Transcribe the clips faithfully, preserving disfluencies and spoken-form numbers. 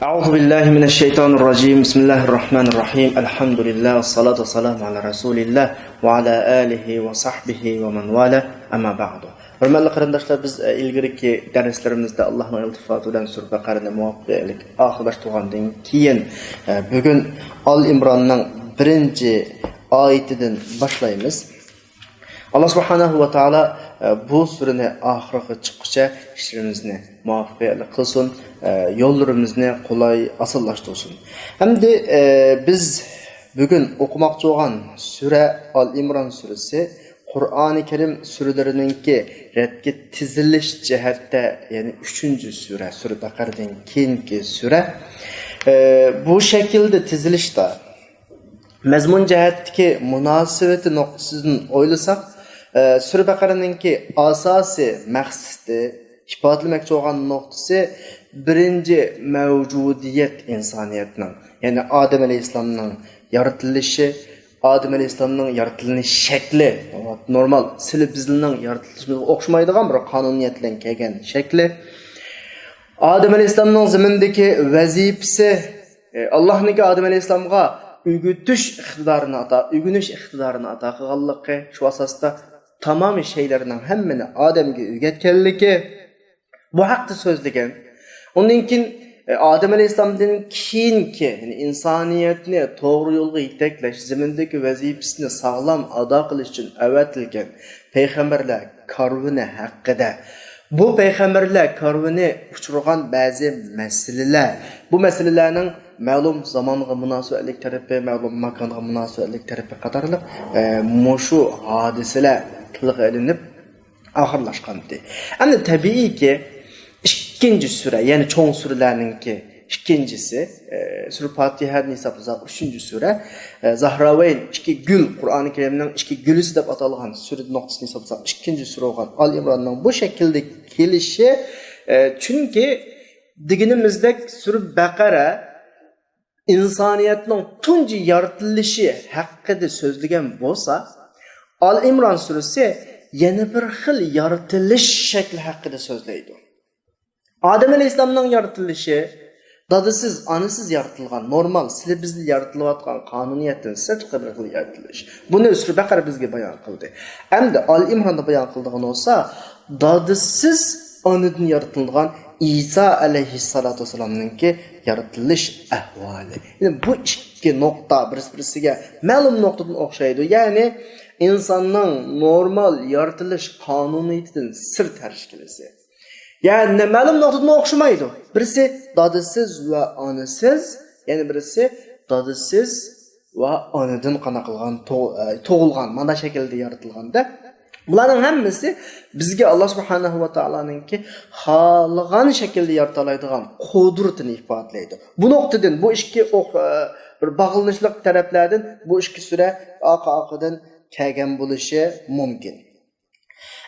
أعوذ بالله من الشيطان الرجيم. بسم الله الرحمن الرحيم. الحمد لله والصلاة والسلام على رسول الله وعلى آله وصحبه ومن والاه. أما بعد. ھۆرمەتلىك قېرىنداشلار، بىز، ئە، ئىلگىرىكى دەرسلىرىمىزدە ئاللاھنىڭ ئىلتىپاتى بىلەن سۈرە بەقەرەنى مۇۋەپپەقىيەتلىك ئاخىرلاشتۇرغاندىن كېيىن، ئە، بۈگۈن ئال ئىمراننىڭ بىرىنچى ئايىتىدىن باشلايمىز. ئاللا سۇبھانەھۇ ۋە تائالا، ئە، بۇ سۈرىنى ئاخىرىغا چىققۇچە ئىشلىرىمىزنى مۇۋەپپەقىيەتلىك قىلسۇن، ئە، يوللىرىمىزنى قولاي ئاسانلاشتۇرسۇن. ئەمدى، ئە، بىز بۈگۈن ئوقۇماقچى بولغان سۈرە ئال ئىمران سۈرىسى قۇرئانى كەرىم سۈرىلىرىنىڭكى رەتكە تىزىلىش جەھەتتە، يەنى ئۈچىنچى سۈرە، سۈرە بەقەرىدىن كېيىنكى سۈرە. ئە، بۇ شەكىلدە تىزىلىشتا مەزمۇن جەھەتتىكى مۇناسىۋىتى نۇقتىسىدىن ئويلىساق، ئە، سۈرە بەقەرىنىڭكى ئاساسىي مەقسىتى، ئىپادىلىمەكچى بولغان نۇقتىسى بىرىنچى مەۋجۇدىيەت ئىنسانىيەتنىڭ، يەنى ئادەم ئەلەيھىسسالامنىڭ يارىتىلىشى، ئادەم ئەلەيھىسسالامنىڭ يارىتىلىش شەكلى، نورمال سىلى بىزنىڭ يارىتىلىشىمىزغا ئوخشىمايدىغان بىر قانۇنىيەت بىلەن كەلگەن شەكلى، ئادەم ئەلەيھىسسالامنىڭ زېمىندىكى ۋەزىپىسى، ئاللاھنىڭكى ئادەم ئەلەيھىسسالامغا ئۆگىتىش ئىقتىدارىنى ئاتا، ئۆگىنىش ئىقتىدارىنى ئاتا قىلغانلىقى، شۇ ئاساستا تامامى شەيلەرنىڭ ھەممىنى ئادەمگە ئۆگەتكەنلىكى، بۇ ھەقتە سۆزلىگەن. ئۇندىن كېيىن، ئە، ئادەم ئەلەيھىسسالامدىن كېيىنكى، يەنى ئىنسانىيەتنى توغرا يولغا يېتەكلەش، زېمىندىكى ۋەزىپىسىنى ساغلام ئادا قىلىش ئۈچۈن ئەۋەتىلگەن پەيغەمبەرلەر كارۋىنى ھەققىدە، بۇ پەيغەمبەرلەر كارۋىنى ئۇچرىغان بەزى مەسىلىلەر، بۇ مەسىلىلەرنىڭ مەلۇم زامانغا مۇناسىۋەتلىك تەرىپى، مەلۇم ماكانغا مۇناسىۋەتلىك تەرىپى قاتارلىق، ئە، مۇشۇ ھادىسىلەر تىلغا ئېلىنىپ، ئاخىرلاشقانتى. ئەمدى تەبىئىيكى، ئىككىنچى سۈرە، يەنى چوڭ سۈرىلەرنىڭكى ئىككىنچىسى، ئە، سۈرە پاتىھەنى ھېسابلىساق، ئۈچىنچى سۈرە، ئە، زەھراۋەين، ئىككى گۈل، قۇرئانى كەرىمنىڭ ئىككى گۈلى دەپ ئاتالغان سۈرە نۇقتىسىنى ھېسابلىساق، ئىككىنچى سۈرە بولغان ئال ئىمراننىڭ بۇ شەكىلدە كېلىشى، ئە، چۈنكى دېگىنىمىزدەك سۈرە بەقەرە ئىنسانىيەتنىڭ تۇنجى يارىتىلىشى ھەققىدە سۆزلىگەن بولسا، ئال ئىمران سۈرىسى يەنە بىر خىل يارىتىلىش شەكلى ھەققىدە سۆزلەيدۇ. ئادەم ئەلەيھىسسالامنىڭ يارىتىلىشى، دادىسىز، ئانىسىز يارىتىلغان، نورمال، سىلى بىزلى يارىتىلىۋاتقان قانۇنىيەتتىن سىرتقى بىر خىل يارىتىلىش. بۇنى سۈرە بەقەرە بىزگە بايان قىلدى. ئەمدى ئال ئىمراندا بايان قىلىدىغىنى بولسا، دادىسىز ئانىدىن يارىتىلغان ئىسا ئەلەيھىسسالاتۇ ۋەسسالامنىڭكى يارىتىلىش ئەھۋالى. يەنى بۇ ئىككى نۇقتا بىرسى-بىرسىگە مەلۇم نۇقتىدىن ئوخشايدۇ. يەنى ئىنساننىڭ نورمال يارىتىلىش قانۇنىيىتىدىن سىرت ھەرىكىتى. يەنى مەلۇم نۇقتىدىن ئوخشىمايدۇ. بىرسى دادىسىز ۋە ئانىسىز، يەنە بىرسى دادىسىز ۋە ئانىدىن قانداق قىلغان، تۇغ-، ئە، تۇغۇلغان، مانا شەكىلدە يارىتىلغاندا، بۇلارنىڭ ھەممىسى بىزگە ئاللا سۇبھانەھۇ ۋە تائالانىڭكى خالىغان شەكىلدە يارىتالايدىغان قۇدرىتىنى ئىپادىلەيدۇ. بۇ نۇقتىدىن، بۇ ئىككى ئوق-، ئە، بىر باغلىنىشلىق تەرەپلەردىن بۇ ئىككى سۈرە ئارقا-ئارقىدىن كەلگەن بولۇشى مۇمكىن.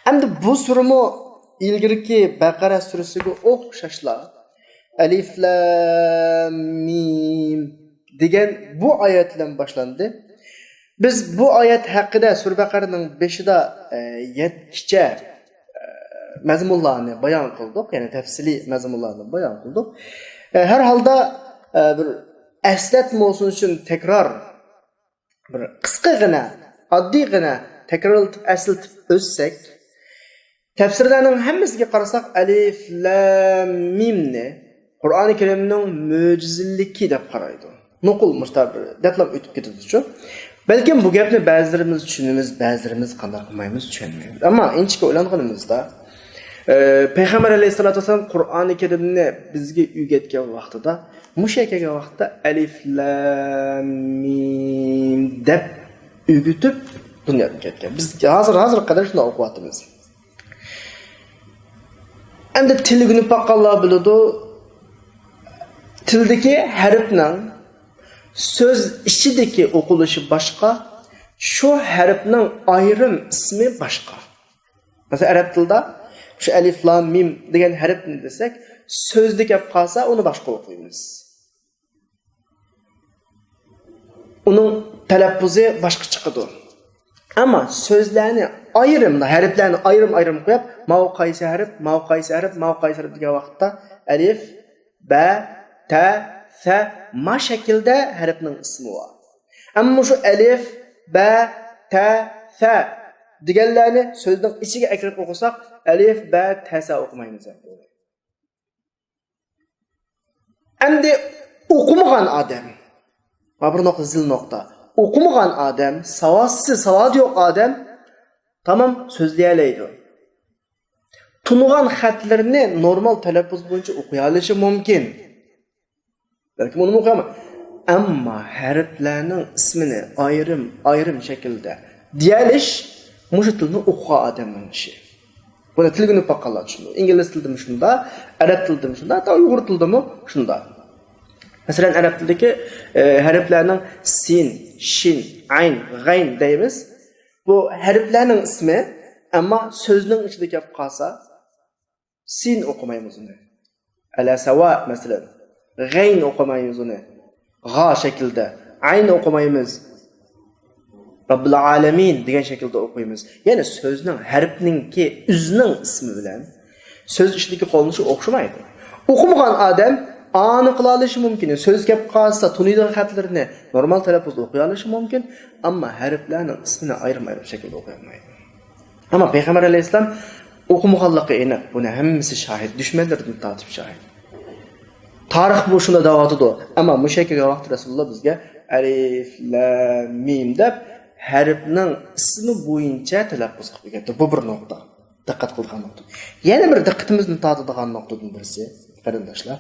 ئەمدى بۇ سۈرىمۇ ئىلگىرىكى بەقەرە سۈرىسىگە ئوخشاشلا، ئەلىف لام مىم دېگەن بۇ ئايەت بىلەن باشلاندى. بىز بۇ ئايەت ھەققىدە سۈرە بەقەرىنىڭ بېشىدا، ئە، يەتكىچە، ئە، مەزمۇنلارنى بايان قىلدۇق، يەنى تەپسىلىي مەزمۇنلارنى بايان قىلدۇق. ئە، ھەر ھالدا، ئە، بىر ئەسلەتمە بولسۇن ئۈچۈن تەكرار بىر قىسقىغىنە، ئاددىيغىنە تەكرارلىتىپ، ئەسلىتىپ ئۆتسەك، تەپسىرلەرنىڭ ھەممىسىگە قارىساق، ئەلىف لام مىمنى قۇرئانى كەرىمنىڭ مۆجىزىلىكى دەپ قارايدۇ. نوقۇل مۇشۇنداق بىر دەپلا ئۆتۈپ كېتىدۇچۇ. بەلكىم بۇ گەپنى بەزىلىرىمىز چۈشىنىمىز، بەزىلىرىمىز قانداق قىلمايمىز، چۈشەنمەيمىز. ئەمما ئىنچىكە ئويلانغىنىمىزدا، ئە، پەيغەمبەر ئەلەيھىسسالاتۇ ۋەسسالام قۇرئانى كەرىمنى بىزگە ئۆگەتكەن ۋاقتىدا، مۇشۇ يەرگە كەلگەن ۋاقىتتا ئەلىف لام مىم دەپ ئۆگىتىپ دۇنيادىن كەتكەن. بىز ھازىر، ھازىرغا قەدەر شۇنداق ئوقۇۋاتىمىز. ئەمدى تىل ئۆگىنىپ باققانلار بىلىدۇ، تىلدىكى ھەرپنىڭ سۆز ئىچىدىكى ئوقۇلۇشى باشقا، شۇ ھەرپنىڭ ئايرىم ئىسمى باشقا. مەسىلەن، ئەرەب تىلىدا شۇ ئەلىف لام مىم دېگەن ھەرپنى دېسەك، سۆزدە كەپ قالسا، ئۇنى باشقا ئوقۇيمىز. ئۇنىڭ تەلەپپۇزى باشقا چىقىدۇ. ئەمما سۆزلەرنى ئايرىم، ھەرپلەرنى ئايرىم-ئايرىم قويۇپ، ماۋۇ قايسى ھەرپ، ماۋۇ قايسى ھەرپ، ماۋۇ قايسى ھەرپ دېگەن ۋاقىتتا ئەلىف، بە، تە، سە، ما شەكىلدە ھەرپنىڭ ئىسمى بار. ئەمما مۇشۇ ئەلىف، بە، تە، سە دېگەنلەرنى سۆزنىڭ ئىچىگە ئەكىرىپ ئوقۇساق، ئەلىف، بە، تە، سە ئوقۇمايمىز. ئەمدى ئوقۇمىغان ئادەم، مانا بىر نۇقتا، زىل نۇقتا. ئوقۇمىغان ئادەم، ساۋاتسىز، ساۋاتى يوق ئادەم تامام سۆزلىيەلەيدۇ. تونۇغان خەتلىرىنى نورمال تەلەپپۇز بويىچە ئوقۇيالىشى مۇمكىن. بەلكىم ئۇنىمۇ ئوقۇيالماي. ئەمما ھەرپلەرنىڭ ئىسمىنى ئايرىم-ئايرىم شەكىلدە دېيەلىش مۇشۇ تىلنى ئوقۇغان ئادەمنىڭ ئىشى. بۇنى تىلگە ئۈنۈپ باققانلار چۈشىنىدۇ. ئىنگلىز تىلىدىمۇ شۇنداق، ئەرەب تىلىدىمۇ شۇنداق، ھەتتا ئۇيغۇر تىلىدىمۇ شۇنداق. مەسىلەن، ئەرەب تىلىدىكى، ئە، ھەرپلەرنىڭ سىن، شىن، ئەين، غەين دەيمىز. بۇ ھەرپلەرنىڭ ئىسمى، ئەمما سۆزنىڭ ئىچىدە كەپ قالسا، سىن ئوقۇمايمىز ئۇنى. ئەلەسەۋا، مەسىلەن. غەين ئوقۇمايمىز ئۇنى. غا شەكلىدە. ئەين ئوقۇمايمىز. رەببىل ئالەمىن دېگەن شەكىلدە ئوقۇيمىز. يەنى سۆزنىڭ، ھەرپنىڭكى ئۆزىنىڭ ئىسمى بىلەن سۆز ئىچىدىكى قوللىنىشى ئوخشىمايدۇ. ئوقۇمىغان ئادەم ئانى قىلالىشى مۇمكىن. سۆز كەپ قالسا، تونۇيدىغان خەتلىرىنى نورمال تەلەپپۇزدا ئوقۇيالىشى مۇمكىن. ئەمما ھەرپلەرنىڭ ئىسمىنى ئايرىم-ئايرىم شەكىلدە ئوقۇيالمايدۇ. ئەمما پەيغەمبەر ئەلەيھىسسالام ئوقۇمىغانلىقى ئېنىق. بۇنى ھەممىسى شاھىت، دۈشمەنلىرىدىن تارتىپ شاھىت. تارىخ بۇ شۇنداق دەۋاتىدۇ. ئەمما مۇشۇ يەرگە كەلگەن ۋاقىتتا رەسۇلۇللا بىزگە ئەلىف، لام، مىم دەپ ھەرپنىڭ ئىسمى بويىچە تەلەپپۇز قىلىپ ئۆگەتتى. بۇ بىر نۇقتا. دىققەت قىلىدىغان نۇقتا. يەنە بىر دىققىتىمىزنى تارتىدىغان نۇقتىدىن بىرسى، قېرىنداشلار.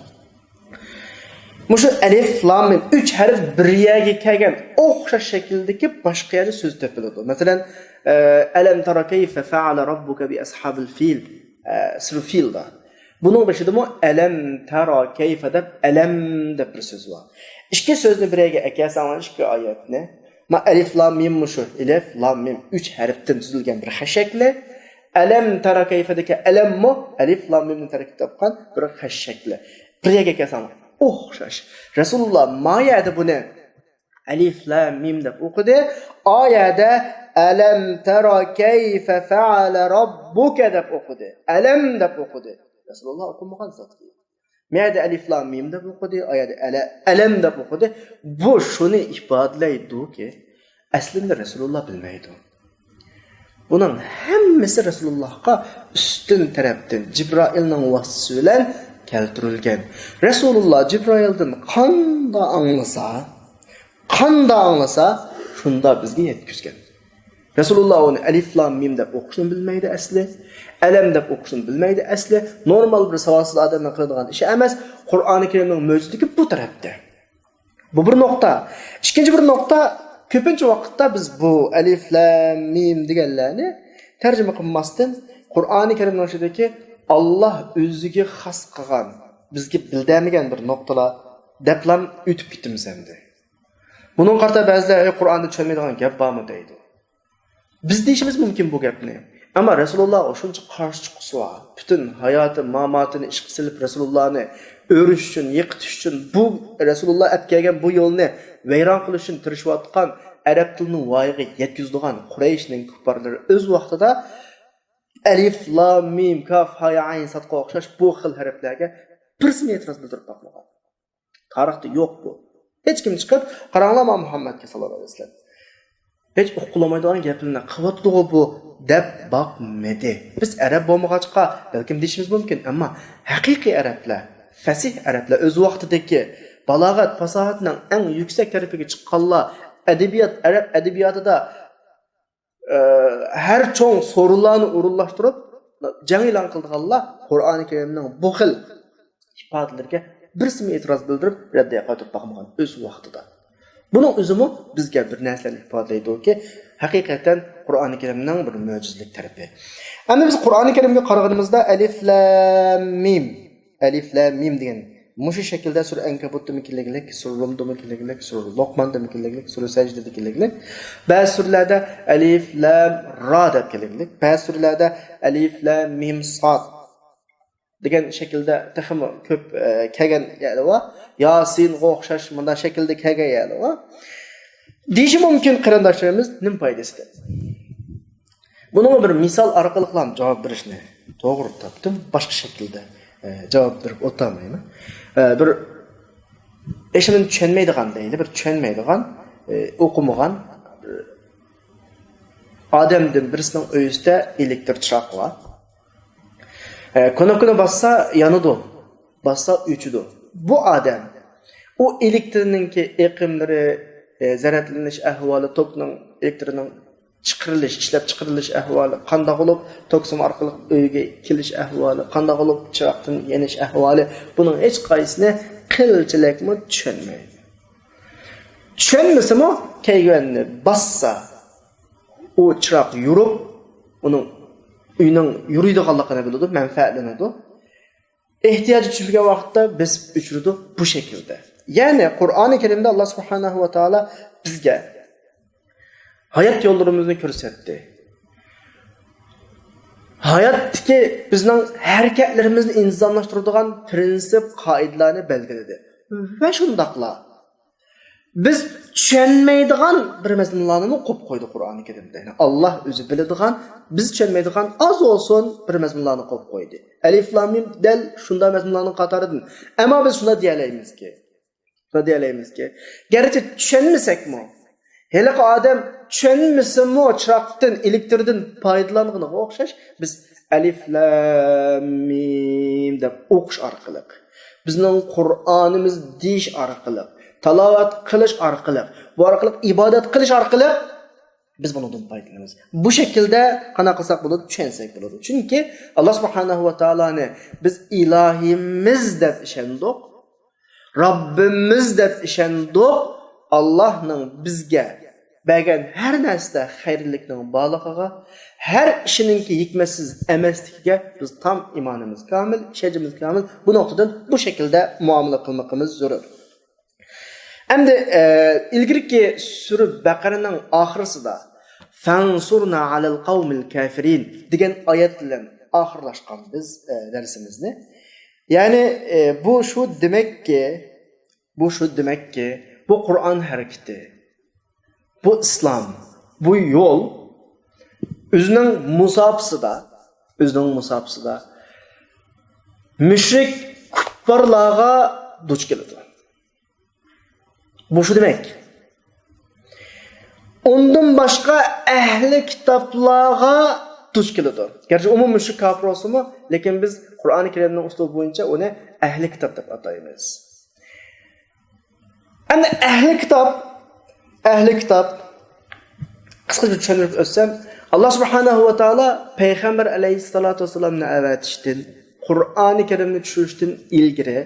مۇشۇ ئەلىف، لام، مىم ئۈچ ھەرپ بىر يەرگە كەلگەن ئوخشاش شەكىلدىكى باشقا يەردە سۆز تېپىلىدۇ. مەسىلەن، ئە، ئەلەم تەرا كەيفە فەئەلە رەببۇكە بى ئەسھابىل فىل، ئە، سۈرە فىلدا. بۇنىڭ بېشىدىمۇ ئەلەم تەرا كەيفە دەپ ئەلەم دەپ بىر سۆز بار. ئىككى سۆزنى بىر يەرگە ئەكەلسەڭلار، ئىككى ئايەتنى، ما ئەلىف لام مىم مۇشۇ، ئەلىف لام مىم ئۈچ ھەرپتىن تۈزۈلگەن بىر خەت شەكلى. ئەلەم تەرا كەيفەدىكى ئەلەممۇ ئەلىف لام مىمدىن تەركىب تاپقان بىر خەت شەكلى. بىر يەرگە كەلسەڭ ئوخشاش. رەسۇلۇللا ما يەردە بۇنى ئەلىف لام مىم دەپ ئوقۇدى. ئا يەردە ئەلەم تەرا كەيفە فەئەلە رەببۇكە دەپ ئوقۇدى. ئەلەم دەپ ئوقۇدى. رەسۇلۇللا ئوقۇمىغان زاتكى. ما يەردە ئەلىف لام مىم دەپ ئوقۇدى، ئا يەردە ئەلە-، ئەلەم دەپ ئوقۇدى. بۇ شۇنى ئىپادىلەيدۇكى، ئەسلىندە رەسۇلۇللا بىلمەيدۇ. بۇنىڭ ھەممىسى رەسۇلۇللاغا ئۈستۈن تەرەپتىن جىبرائىلنىڭ ۋاسىتىسى بىلەن كەلتۈرۈلگەن. رەسۇلۇللا جىبرائىلدىن قاندا ئاڭلىسا، قاندا ئاڭلىسا، شۇندا بىزگە يەتكۈزگەن. رەسۇلۇللا ئۇنى ئەلىف لام مىم دەپ ئوقۇشنى بىلمەيدۇ ئەسلى. ئەلەم دەپ ئوقۇشنى بىلمەيدۇ ئەسلى. نورمال بىر ساۋاتسىز ئادەمنىڭ قىلىدىغان ئىشى ئەمەس. قۇرئانى كەرىمنىڭ مۆجىزىلىكى بۇ تەرەپتە. بۇ بىر نۇقتا. ئىككىنچى بىر نۇقتا، كۆپىنچە ۋاقىتتا بىز بۇ ئەلىف لام مىم دېگەنلەرنى تەرجىمە قىلماستىن، قۇرئانى كەرىمنىڭ ئىچىدىكى ئاللا ئۆزىگە خاس قىلغان، بىزگە بىلدۈرمىگەن بىر نۇقتىلار دەپلا ئۆتۈپ كېتىمىز ئەمدى. بۇنىڭغا قارىتا بەزىلەر، «ئەي، قۇرئاندا چۈشەنمەيدىغان گەپ بارمۇ؟» دەيدۇ. بىز دېيىشىمىز مۇمكىن بۇ گەپنى. ئەمما رەسۇلۇللاغا شۇنچە قارشى چىققۇسى بار. پۈتۈن ھاياتى، ماماتىنى ئىشقا سېلىپ، رەسۇلۇللانى ئۆرۈش ئۈچۈن، يىقىتىش ئۈچۈن، بۇ رەسۇلۇللا ئەپ كەلگەن بۇ يولنى ۋەيران قىلىش ئۈچۈن تىرىشىۋاتقان، ئەرەب تىلىنىڭ ۋايىغا يەتكۈزىدىغان قۇرەيشنىڭ كۇپپارلىرى ئۆز ۋاقتىدا ئەلىف، لام، مىم، كاف، ھا، يا، ئەين، سادقا ئوخشاش بۇ خىل ھەرپلەرگە بىرسىمۇ ئېتىراز بىلدۈرۈپ باقمىغان. تارىختا يوق بۇ. ھېچكىم چىقىپ، «قاراڭلار، مانا مۇھەممەدكە ساللاللاھۇ ئەلەيھى ۋەسەللەم» ھېچ ئۇققىلىمايدىغان گەپلەرنى قىلىۋاتىدىغۇ بۇ دەپ باقمىدى. بىز ئەرەب بولمىغاچقا، بەلكىم دېيىشىمىز مۇمكىن، ئەمما ھەقىقىي ئەرەبلەر، فەسىھ ئەرەبلەر، ئۆز ۋاقتىدىكى بالاغەت، پاساھەتنىڭ ئەڭ يۈكسەك تەرىپىگە چىققانلار، ئەدەبىيات، ئەرەب ئەدەبىياتىدا ئە، ھەر چوڭ سورۇنلارنى ئورۇنلاشتۇرۇپ، جەڭ ئېلان قىلىدىغانلار قۇرئانى كەرىمنىڭ بۇ خىل ئىپادىلىرىگە بىرسىمۇ ئېتىراز بىلدۈرۈپ، رەددىيە قايتۇرۇپ باقمىغان ئۆز ۋاقتىدا. بۇنىڭ ئۆزىمۇ بىزگە بىر نەرسىلەرنى ئىپادىلەيدۇكى، ھەقىقەتەن قۇرئانى كەرىمنىڭ بىر مۆجىزىلىك تەرىپى. ئەمدى بىز قۇرئانى كەرىمگە قارىغىنىمىزدا، ئەلىف لام مىم. ئەلىف لام مىم دېگەن مۇشۇ شەكىلدە سۈرە ئەنكەبۇتتىمۇ كېلىگلىك، سۈرە رۇمدىمۇ كېلىگلىك، سۈرە لوقماندىمۇ كېلىگلىك، سۈرە سەجدىدە كېلىگلىك. بەزى سۈرىلەردە ئەلىف لام را دەپ كېلىگلىك، بەزى سۈرىلەردە ئەلىف لام مىم ساد دېگەن شەكىلدە تېخىمۇ كۆپ، ئە، كەلگەن يەرلەر بار. ياسىنغا ئوخشاش مۇنداق شەكىلدە كەلگەن يەرلەر بار. دېيىشى مۇمكىن قېرىنداشلىرىمىز، نېمە پايدىسى دەپ. بۇنىڭغا بىر مىسال ئارقىلىقلا جاۋاب بېرىشنى توغرا تاپتىم. باشقا شەكىلدە، ئە، جاۋاب بېرىپ ئولتۇرمايمەن. ئە، بىر ئىشىنى چۈشەنمەيدىغان دەيلى، بىر چۈشەنمەيدىغان، ئى، ئوقۇمىغان، ئى، ئادەمدىن بىرسىنىڭ ئۆيىسىدە ئېلېكتر چىراغ بار. ئى، كۇنۇپكىنى باسسا يانىدۇ، باسسا ئۆچىدۇ. بۇ ئادەم ئۇ ئېلېكترنىڭكى ئېقىملىرى، ئى، زەرەتلىنىش ئەھۋالى، توكنىڭ، ئېلېكترنىڭ چىقىرىلىش، ئىشلەپچىقىرىلىش ئەھۋالى، قانداق بولۇپ توك سىمى ئارقىلىق ئۆيگە كېلىش ئەھۋالى، قانداق بولۇپ چىراغدىن يېنىش ئەھۋالى، بۇنىڭ ھېچقايسىسىنى قىلچىلەكمۇ چۈشەنمەيدۇ. چۈشەنمىسىمۇ، كەيۋەننى باسسا، ئۇ چىراغ يورۇپ، ئۇنىڭ ئۆينىڭ يورۇيدىغانلىقىنى بىلىدۇ، مەنپەئەتلىنىدۇ. ئېھتىياجى چۈشمىگەن ۋاقىتتا بېسىپ ئۆچۈرىدۇ بۇ شەكىلدە. يەنى قۇرئانى كەرىمدە ئاللا سۇبھانەھۇ ۋە تائالا بىزگە ھايات يوللىرىمىزنى كۆرسەتتى. ھاياتتىكى بىزنىڭ ھەرىكەتلىرىمىزنى ئىنتىزاملاشتۇرىدىغان پىرىنسىپ، قائىدىلەرنى بەلگىلىدى. ۋە شۇنداقلا بىز چۈشەنمەيدىغان بىر مەزمۇنلارنىمۇ قويۇپ قويدى قۇرئانى كەرىمدە. يەنى ئاللا ئۆزى بىلىدىغان، بىز چۈشەنمەيدىغان ئاز بولسۇن بىر مەزمۇنلارنى قويۇپ قويدى. ئەلىف لام مىم دەل شۇنداق مەزمۇنلارنىڭ قاتارىدىن. ئەمما بىز شۇنداق دېيەلەيمىزكى، شۇنداق دېيەلەيمىزكى، گەرچە چۈشەنمىسەكمۇ، ھېلىقى ئادەم چۈشەنمىسىمۇ، چىراغدىن، ئېلېكتىردىن پايدىلانغىنىغا ئوخشاش، بىز ئەلىف لام مىم دەپ ئوقۇش ئارقىلىق، بىزنىڭ قۇرئانىمىز دېيىش ئارقىلىق، تالاۋەت قىلىش ئارقىلىق، بۇ ئارقىلىق ئىبادەت قىلىش ئارقىلىق بىز بۇنىڭدىن پايدىلىنىمىز. بۇ شەكىلدە قانداق قىلساق بولىدۇ؟ چۈشەنسەك بولىدۇ. چۈنكى ئاللا سۇبھانەھۇ ۋە تائالانى بىز ئىلاھىمىز دەپ ئىشەندۇق، رەببىمىز دەپ ئىشەندۇق. ئاللانىڭ بىزگە بەرگەن ھەر نەرسىدە خەيرلىكنىڭ بارلىقىغا، ھەر ئىشىنىڭكى ھېكمەتسىز ئەمەسلىكىگە بىز تام ئىمانىمىز كامىل، ئىشەنچىمىز كامىل. بۇ نۇقتىدىن بۇ شەكىلدە مۇئامىلە قىلمىقىمىز زۆرۈر. ئەمدى، ئە، ئىلگىرىكى سۈرە بەقەرەنىڭ ئاخىرىسىدا «فانصرنا على القوم الكافرين» دېگەن ئايەت بىلەن ئاخىرلاشقان بىز، ئە، دەرسىمىزنى. يەنى، ئە، بۇ شۇ دېمەككى، بۇ شۇ دېمەككى، بۇ قۇرئان ھەرىكىتى، بۇ ئىسلام، بۇ يول ئۆزىنىڭ مۇساپىسىدا، ئۆزىنىڭ مۇساپىسىدا مۈشرىك كۇپپارلارغا دۇچ كېلىدۇ. بۇ شۇ دېمەك. ئۇندىن باشقا ئەھلى كىتابلارغا دۇچ كېلىدۇ. گەرچە ئۇمۇ مۈشرىك كاپىر بولسىمۇ، لېكىن بىز قۇرئانى كەرىمنىڭ ئۇسلۇبى بويىچە ئۇنى ئەھلى كىتاب دەپ ئاتايمىز. ئەمدى ئەھلى كىتاب، ئەھلى كىتاب، قىسقىچە چۈشەندۈرۈپ ئۆتسەم، ئاللا سۇبھانەھۇ ۋە تائالا پەيغەمبەر ئەلەيھىسسالاتۇ ۋەسسالامنى ئەۋەتىشتىن، قۇرئانى كەرىمنى چۈشۈرۈشتىن ئىلگىرى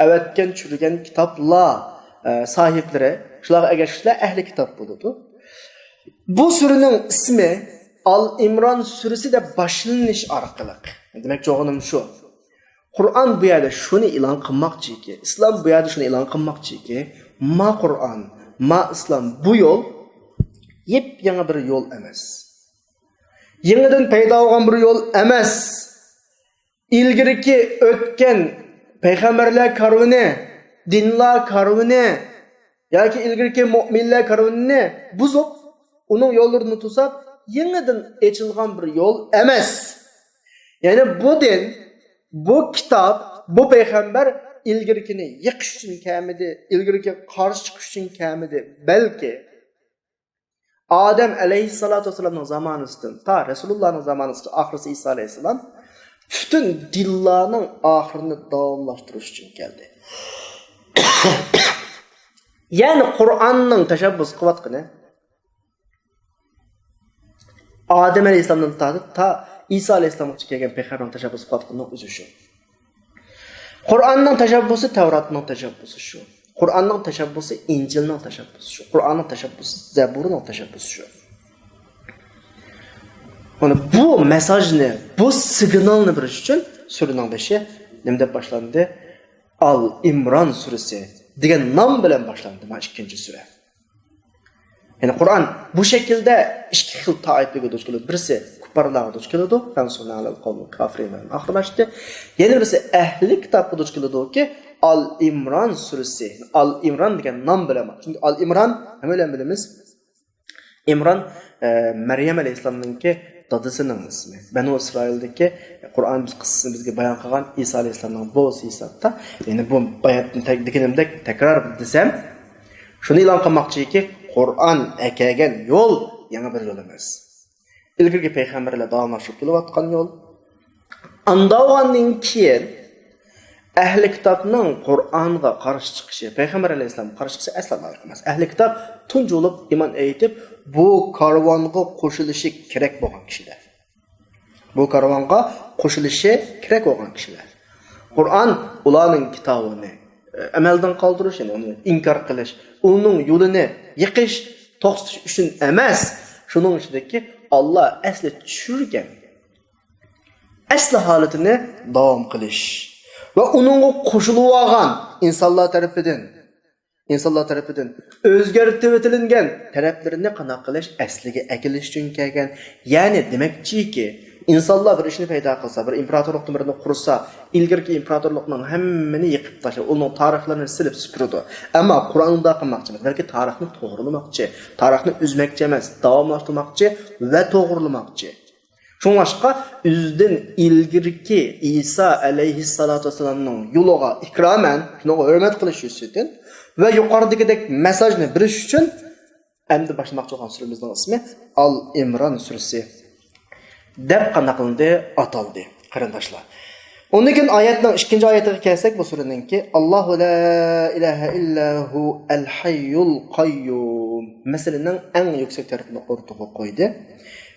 ئەۋەتكەن، چۈشۈرگەن كىتابلار، ئە، ساھىبلىرى، شۇلارغا ئەگەشكۈچىلەر ئەھلى كىتاب بولىدۇ. بۇ سۈرىنىڭ ئىسمى ئال ئىمران سۈرىسى دەپ باشلىنىش ئارقىلىق، دېمەكچى بولغىنىم شۇ، قۇرئان بۇ يەردە شۇنى ئېلان قىلماقچىكى، ئىسلام بۇ يەردە شۇنى ئېلان قىلماقچىكى، ما قۇرئان، ما ئىسلام، بۇ يول يېپيېڭى بىر يول ئەمەس. يېڭىدىن پەيدا بولغان بىر يول ئەمەس. ئىلگىرىكى ئۆتكەن پەيغەمبەرلەر كارۋىنى، دىنلار كارۋىنى ياكى ئىلگىرىكى مۆمىنلەر كارۋىنىنى بۇزۇپ، ئۇنىڭ يوللىرىنى توساپ، يېڭىدىن ئېچىلغان بىر يول ئەمەس. يەنى بۇ دىن، بۇ كىتاب، بۇ پەيغەمبەر ئىلگىرىكىنى يىقىش ئۈچۈن كەلمىدى، ئىلگىرىكىگە قارشى چىقىش ئۈچۈن كەلمىدى، بەلكى ئادەم ئەلەيھىسسالاتۇ ۋەسسالامنىڭ زامانىسىدىن تا رەسۇلۇللانىڭ زامانىسىغىچە، ئاخىرسى ئىسا ئەلەيھىسسالام، پۈتۈن دىنلارنىڭ ئاخىرىنى داۋاملاشتۇرۇش ئۈچۈن كەلدى. يەنى قۇرئاننىڭ تەشەببۇس قىلىۋاتقىنى، ئادەم ئەلەيھىسسالامدىن تارتىپ تا ئىسا ئەلەيھىسسالامغىچە كەلگەن پەيغەمبەرنىڭ تەشەببۇس قىلىۋاتقىنىنىڭ ئۆزى شۇ. قۇرئاننىڭ تەشەببۇسى تەۋراتنىڭ تەشەببۇسى شۇ. قۇرئاننىڭ تەشەببۇسى ئىنجىلنىڭ تەشەببۇسى شۇ. قۇرئاننىڭ تەشەببۇسى زەبۇرنىڭ تەشەببۇسى شۇ. مانا بۇ مېساژنى، بۇ سىگنالنى بېرىش ئۈچۈن سۈرىنىڭ بېشى نېمە دەپ باشلاندى؟ ئال ئىمران سۈرىسى دېگەن نام بىلەن باشلاندى مانا ئىككىنچى سۈرە. يەنى قۇرئان بۇ شەكىلدە ئىككى خىل تائىپىگە دۇچ كېلىدۇ. بىرسى كۇپپارلارغا دۇچ كېلىدۇ، فانصرنا على القوم الكافرين بىلەن ئاخىرلاشتى. يەنە بىرسى ئەھلى كىتابقا دۇچ كېلىدۇكى، ئال ئىمران سۈرىسى. ئال ئىمران دېگەن نام بىلەن. چۈنكى ئال ئىمران ھەممەيلەن بىلىمىز. ئىمران، ئە، مەريەم ئەلەيھىسسالامنىڭكى دادىسىنىڭ ئىسمى. بەنۇ ئىسرائىلدىكى قۇرئان قىسسىسىنى بىزگە بايان قىلغان ئىسا ئەلەيھىسسالامنىڭ بوۋىسى ھېسابتا. يەنى بۇ باياتتىن تەك-، دېگىنىمدەك تەكرار دېسەم، شۇنى ئېلان قىلماقچىكى، قۇرئان ئەكەلگەن يول يېڭى بىر يول ئەمەس. ئىلگىرىكى پەيغەمبەرلەر داۋاملاشتۇرۇپ كېلىۋاتقان يول. ئاندىن كېيىن ئەھلى كىتابنىڭ قۇرئانغا قارشى چىقىشى، پەيغەمبەر ئەلەيھىسسالامغا قارشى چىقىشى ئەسلا لايىق ئەمەس. ئەھلى كىتاب تۇنجى بولۇپ ئىمان ئېيتىپ، بۇ كارۋانغا قوشۇلۇشى كېرەك بولغان كىشىلەر. بۇ كارۋانغا قوشۇلۇشى كېرەك بولغان كىشىلەر. قۇرئان ئۇلارنىڭ كىتابىنى، ئە، ئەمەلدىن قالدۇرۇش، يەنى ئۇنى ئىنكار قىلىش، ئۇنىڭ يولىنى يىقىش، توختىتىش ئۈچۈن ئەمەس، شۇنىڭ ئىچىدىكى ئاللا ئەسلى چۈشۈرگەن ئەسلى ھالىتىنى داۋام قىلىش ۋە ئۇنىڭغا قوشۇلۇۋالغان ئىنسانلار تەرىپىدىن، ئىنسانلار تەرىپىدىن ئۆزگەرتىۋېتىلىنگەن تەرەپلىرىنى قانداق قىلىش، ئەسلىگە ئەكېلىش ئۈچۈن كەلگەن. يەنى دېمەكچىكى، ئىنسانلار بىر ئىشنى پەيدا قىلسا، بىر ئىمپېراتورلۇقنى بىرنى قۇرسا، ئىلگىرىكى ئىمپېراتورلۇقنىڭ ھەممىنى يېقىپ تاشلاپ، ئۇنىڭ تارىخلىرىنى سىلىپ سۈپۈرىدۇ. ئەمما قۇرئان ئۇنداق قىلماقچى ئەمەس، بەلكى تارىخنى توغرىلىماقچى، تارىخنى ئۈزمەكچى ئەمەس، داۋاملاشتۇرماقچى ۋە توغرىلىماقچى. شۇڭلاشقا ئۆزىدىن ئىلگىرىكى ئىسا ئەلەيھىسسالاتۇ ۋەسسالامنىڭ يولىغا ئىكرامەن، شۇنىڭغا ھۆرمەت قىلىش يۈزىسىدىن ۋە يۇقىرىدىكىدەك مەساجنى بېرىش ئۈچۈن ئەمدى باشلىماقچى بولغان سۈرىمىزنىڭ ئىسمى ئال ئىمران سۈرىسى دەپ قانداق قىلىندى؟ ئاتالدى، قېرىنداشلار. ئۇندىن كېيىن ئايەتنىڭ ئىككىنچى ئايىتىگە كەلسەك، بۇ سۈرىنىڭكى، «ئاللاھۇ لا ئىلاھە ئىللا ھۇ ئەل ھەييۇل قەييۇم» مەسىلىنىڭ ئەڭ يۈكسەك تەرىپىنى ئوتتۇرىغا قويدى.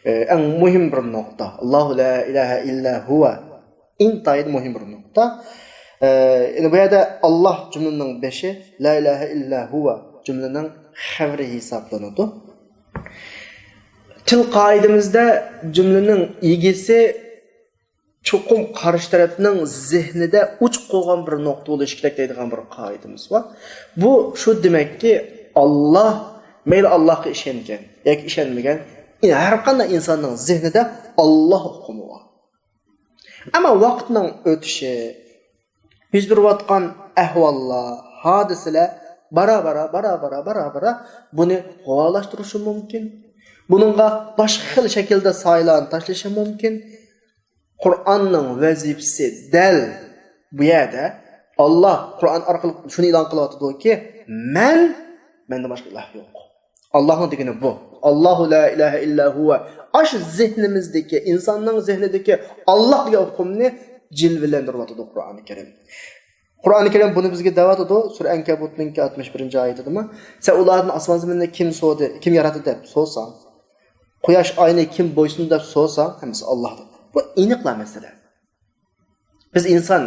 ئە، ئەڭ مۇھىم بىر نۇقتا. «ئاللاھۇ لا ئىلاھە ئىللا ھۇۋە» ئىنتايىن مۇھىم بىر نۇقتا. ئە، يەنى بۇ يەردە «ئاللاھ» جۈملىنىڭ بېشى، «لا ئىلاھە ئىللا ھۇۋە» جۈملىنىڭ خەۋىرى ھېسابلىنىدۇ. تىل قائىدىمىزدە جۈملىنىڭ ئىگىسى چوقۇم قارشى تەرەپنىڭ زېھنىدە ئوچۇق قالغان بىر نۇقتا بولۇشى كېرەك دەيدىغان بىر قائىدىمىز بار. بۇ شۇ دېمەككى، ئاللاھ، مەيلى ئاللاھقا ئىشەنگەن ياكى ئىشەنمىگەن، ھەر قانداق ئىنساننىڭ زېھنىدە ئاللاھ ئۇقۇمى بار. ئەمما ۋاقىتنىڭ ئۆتۈشى، يۈز بېرىۋاتقان ئەھۋاللار، ھادىسىلەر بارا-بارا، بارا-بارا، بارا-بارا بۇنى غۇۋالاشتۇرۇشى مۇمكىن. بۇنىڭغا باشقا خىل شەكىلدە سايىلارنى تاشلىشى مۇمكىن. قۇرئاننىڭ ۋەزىپىسى دەل بۇ يەردە. ئاللاھ قۇرئان ئارقىلىق شۇنى ئېلان قىلىۋاتىدۇكى، مەن، مەندىن باشقا ئىلاھ يوق. ئاللاھنىڭ دېگىنى بۇ. «ئاللاھۇ لا ئىلاھە ئىللا ھۇۋە». ئاشۇ زېھنىمىزدىكى، ئىنساننىڭ زېھنىدىكى ئاللاھ دېگەن ئۇقۇمنى جىلۋىلەندۈرۈۋاتىدۇ قۇرئانى كەرىم. قۇرئانى كەرىم بۇنى بىزگە دەۋاتىدۇ، سۈرە ئەنكەبۇتنىڭكى ئاتمىش بىرىنچى ئايىتىدىمۇ، «سەن ئۇلاردىن ئاسمان زېمىننى كىم سورىدى، كىم ياراتتى دەپ سورىساڭ، قۇياش، ئاينى كىم بويسۇندى دەپ سورىساڭ، ھەممىسى ئاللاھ» دەپ. بۇ ئېنىقلا مەسىلە. بىز ئىنسان،